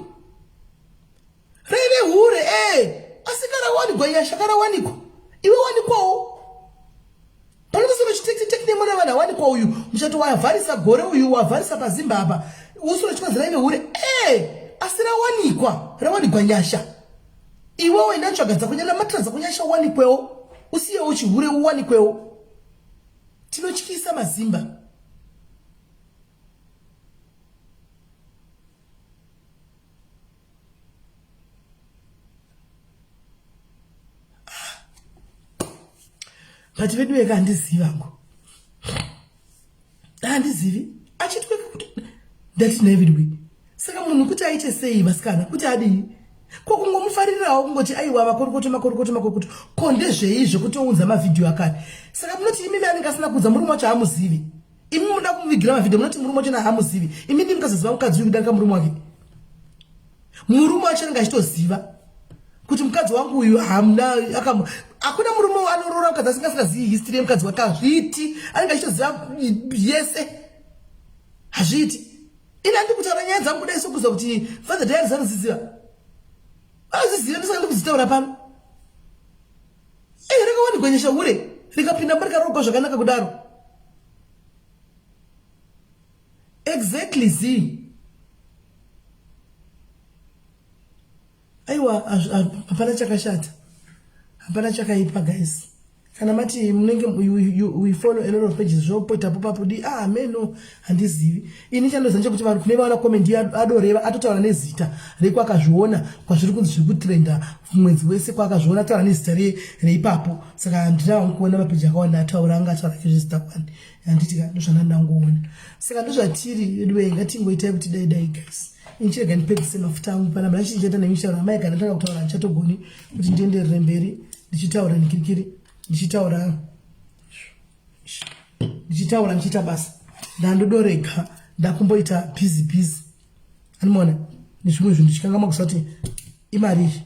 Raive hure e, asi karawanikwa. Nyasha, karawanikwa. Iwe wanikwawo. Panotosoro chitekiteki nemwana vanhu awanikwa uyu muchato wavharisa gore uyu wavharisa pazimba apa. Usoro chikonzi raive hure e, asi rawanikwa. Rawanikwa nyasha. Iwewo enda tsvaga dzakunyana matira dzakunyasha, uwanikwewo, usiyewo chihure, uwanikwewo. Tinotyisa mazimba. But vedu veka handizivi vangu, handizivi achitweka kuti ndati nhai vedu. Saka munhu kuti aite sei vasikana, kuti adii? Ko kungomufarirawo, kungoti aiwa, makorokoto, makorokoto, makorokoto, ko ndezvei zvekutounza mavhidhiyo akare? Saka munoti imimi anenge asina kuudza murume wacho haamuzivi? Imi munoda kumuvigira mavhidhiyo, munoti murume wacho haamuzivi? Imi ndimi mukazoziva mukadzi uyu kudarika murume wake. Murume wacho anenge achitoziva kuti mukadzi wangu uyu hamna. Hakuna murume anoroora mukadzi asingasingazivi history yemukadzi wake. Hazviiti. Anenge achitoziva yese. Hazviiti. Ini handi kutaura nyaya dzangu kudai sokuziva kuti Father Diaries anoziziva, anoziziva. Ndisaka ndikudzitaura pano. Ei, rakawanikwa nyasha, hure rikapinda mba rikarogwa zvakanaka kudaro. Exactly z. Aiwa, hapana chakashata, hapana chakaipa guys. Kana mati munenge we follow a lot of pages, zvopoitapo papudi. Ah, meno handizivi. Ini chandoziva nchekuti vanhu kune vaona comment adoreva atotaura nezita rekwakazviona kwazviri kunzi zviri kutrenda mwedzi wese, kwakazviona ataura nezita reipapo. Saka handina hangu kuona mapeji akawanda ataura, anga ataura nezita kwani, handiti ka? Ndozvana ndangoona. Saka ndozvatiri veduwe, ngatingoitai kuti dai dai guys. Inchirega ndipedzise mafuta angu panapa. Ndachindichaita nemichitaura amai, kana ndanga kutaura handichatogoni kuti ndienderere mberi ndichitaura nikirikiri, ndichitaura, ndichitaura, ndichiita basa. Ndandodorega, ndakumboita busy busy, anomaona nezvimwe zvinhu, ndichikangama kuziva kuti imari iyi,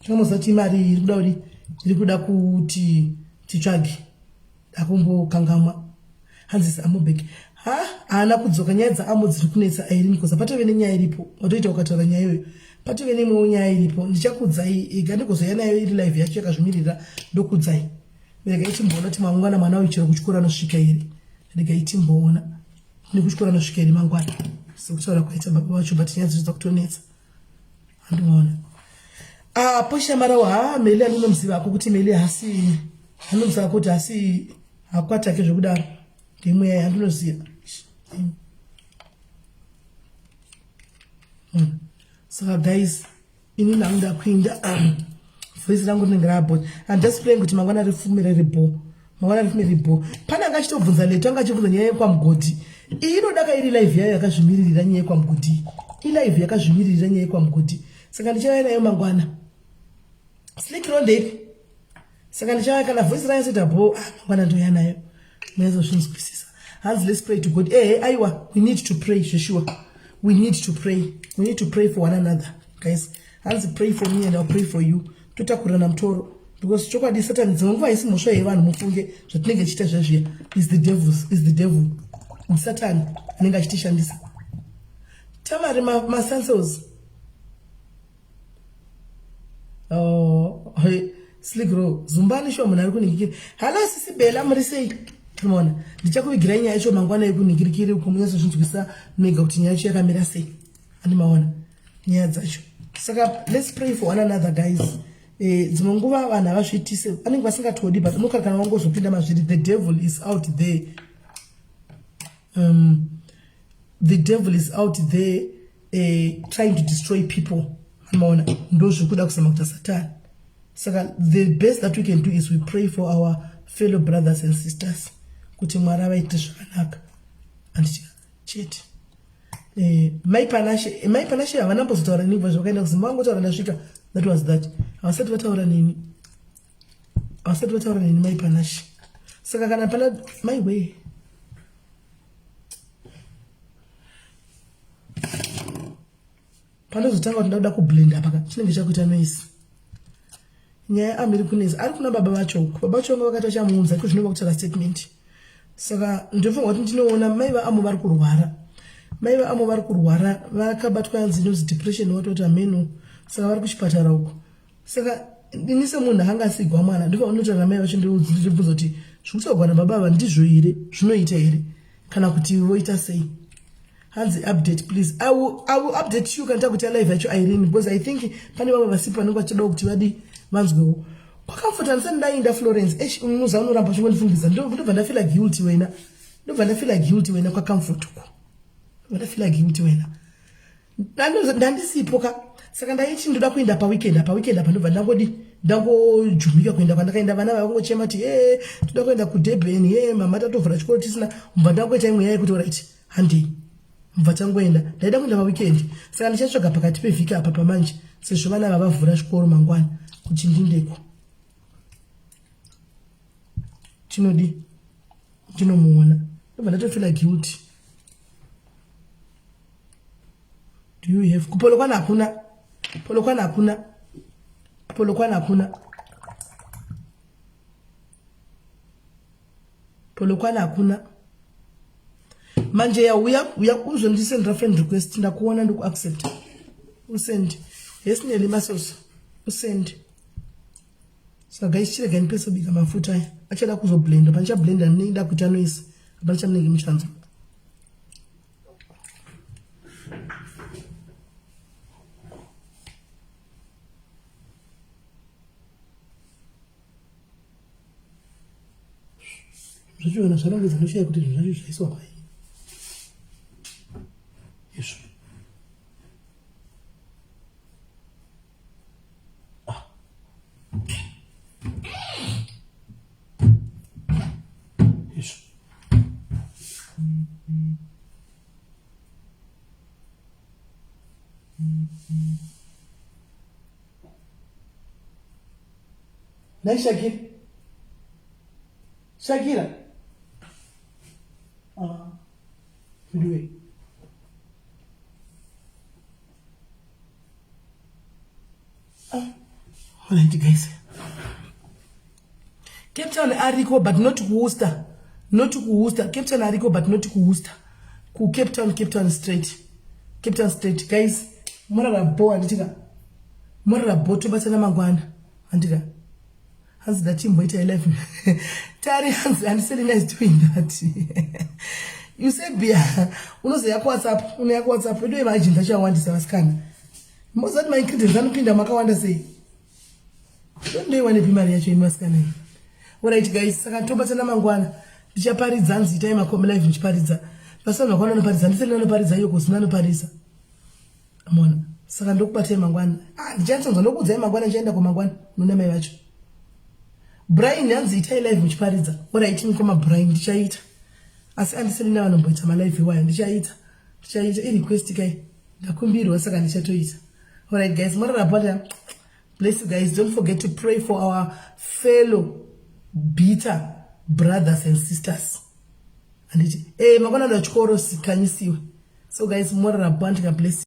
chikamoziva kuti imari iyi iri kuda kuti Iri kuda kuti titsvage. Ndakumbokangamwa. Hanzi is Amo back. Ha, haana kudzoka nyaya dzaAmo dziri kunetsa Irene because patove nenyaya iripo. Watoita ukataura nyaya iyoyo. Patove neimwewo nyaya iripo. Ndichakuudzai ega ndigozoya nayo iri live yacho yakazvimirira ndokuudzai. Regai timboona kuti mangwana mwana uyu chero kuchikoro anosvika here. Regai timboona. Nekuchikoro anosvika here mangwana. Sekutaura kwaita baba vacho but nyaya dzacho dzakutonetsa. Andiona. Ah, Portia Marawo ha Meli anomuziva hako kuti Meli hasi anomuziva kuti hasi hakwatake zvekudaro. Ndimwe yandinoziva. Saka guys, ini ndangu ndakuinda voice rangu rinenge rabho. I'm just praying kuti mangwana rifumire ribho. Mangwana rifumire ribho. Pane anga achitobvunza leto anga achibvunza nyaya yekwamugodhi. Iyi inodaka iri live yayo yakazvimiririra nyaya yekwamugodhi. Ilive yakazvimiririra nyaya yekwamugodhi. Saka ndichauya nayo mangwana. Slick ronde ipi? Saka ndichauya kana voice rayo soita bho, ah, mangwana ndouya nayo. Munozozvinzwisisa. Hanzi let's pray to God. Eh, aiwa, we need to pray zveshuwa. We need to pray. We need to pray for one another, guys. Hanzi pray for me and I'll pray for you. Totakurirana mutoro. Because chokwadi Satan dzimwe nguva haisi mhosva yevanhu mufunge zvatinenge tichiita zvezviya. Is the devils, is the devil. Satan anenge achitishandisa. Tamari masansels. Oh, hey, Sligro, zumbani shuwa munhu ari kuningikira. Hello sisi Bella, muri sei? Tinoona. Ndichakuvigirai nyaya yacho mangwana yekuningirikiri uko munyatsozvinzwisa mega kuti nyaya yacho yakamira sei. Andi maona nyaya dzacho. Saka let's pray for one another guys. Eh, dzimwe nguva vanhu havazviitise vanenge vasingatodi but unokara kana wangozopinda mazviri the devil is out there. The devil is out there trying to destroy people. Maona ndozvikuda kuzama kuita Satan. Saka the best that we can do is we pray for our fellow brothers and sisters kuti Mwari avaite zvakanaka. Anditi chete. Mai Panashe, Mai Panashe havana mbozotaura neni kubva zvavakaenda kuZimbabwe, vangotaura ndasvika. That was that. Havasati vataura neni. Havasati vataura neni Mai Panashe. Saka kana pana mai wee. Pandozotanga kuti ndakuda kublenda paka chinenge chakuita noise. Nyaya amiri kunetsa ari kuna baba vacho uko. Baba vacho vanga vakati vachamuunza iko zvinova kutsvaga statement. Saka ndofunga kuti ndinoona mai vaamo vari kurwara. Mai vaamo vari kurwara vakabatwa yanzi inonzi depression watoti ameno. Saka vari kuchipatara uko. Saka ini semunhu akanga asigwa mwana ndobva ndinotaura mai vacho ndibvunza kuti zviri kutaurwa nababa ava ndizvo here zvinoita here kana kuti voita sei. Hanzi update please. I will update you kana takuita live yacho Irene because I think pane vamwe vasipo vanenge vachidawo kuti vadi vanzwewo. Kwakamfuta ndisati ndaenda Florence. Eish unoza unoramba uchingondifungidza. Ndobva ndafila guilty wena. Ndobva ndafila guilty wena kwaComfort uko. Ndobva ndafila guilty wena. Ndandisipo ka. Saka ndaiti ndoda kuenda pa weekend apa weekend apa ndobva ndangodi ndangojumika kuenda kwandakaenda vana vakangochema kuti eh toda kuenda kuDurban eh mama tatovhura chikoro tisina mbva ndangoita imwe yaye kuti alright handei mbva tangoenda ndaida kuenda paweekend saka ndichatsvaga pakati pevhiki apa pamanje sezvo vana vavavhura chikoro mangwana kuti ndindeko tinodi ndinomuona ndobva ndatofila guilty. Do you have kupolokwana hakuna polokwana hakuna polokwana hakuna polokwana hakuna manje ya uya uya uzondisendera friend request ndakuona ndikuaccept usend yesineli masoso usend. Saka guys chirega ndipese kubika mafuta aya achada kuzoblenda pandichablenda ndinenge ndakuita noise hapana chamunenge muchanzwa. Zvacho zvarongedza ndoshaya kuti zvinhu zvacho zvaiswa pai izvo. Izvo. Nhai Shakira. Shakira. Ah. Ndiwe. Ah. Alright guys. Cape Town ariko, but not kuWorcester, not kuWorcester. Cape Town ariko, but not kuWorcester, kuCape Town, Cape Town straight, Cape Town straight. Guys, morara bo, handitika? Morara bo, tobatsana mangwana, handika? Hanzi ndatimboita live tari. Hanzi andiselina is doing that. You say bia unozoya kuWhatsApp, unoya kuWhatsApp edu. Emaagents achawandisa, vasikana. Mozati maingredients anopinda makawanda sei? Ndoiwanepi mari yacho imi vasikana iyi? Alright guys, saka tobatsana mangwana. Ndichaparidza. Hanzi itai makomi live muchiparidza. Vasana vakwana anoparidza, andiselina anoparidza, iyo kozina anoparidza mona. Saka ndokubatai mangwana. Ah, ndichatsonzwa, ndokuudzai mangwana. Ndichaenda kumangwana nona mai vacho. Brian, hanzi itai live muchiparidza. Alright mukoma Brian, ndichaita, asi andiselina vanomboita malive iwayo. Ndichaita, ndichaita. Irequest kai, ndakumbirwa, saka ndichatoita. Alright guys, morarapata. Bless you guys. Don't forget to pray for our fellow bitter brothers and sisters, handiti? Mangwana ndo chikoro sikanyisiwe. So guys, morarapandika. Bless.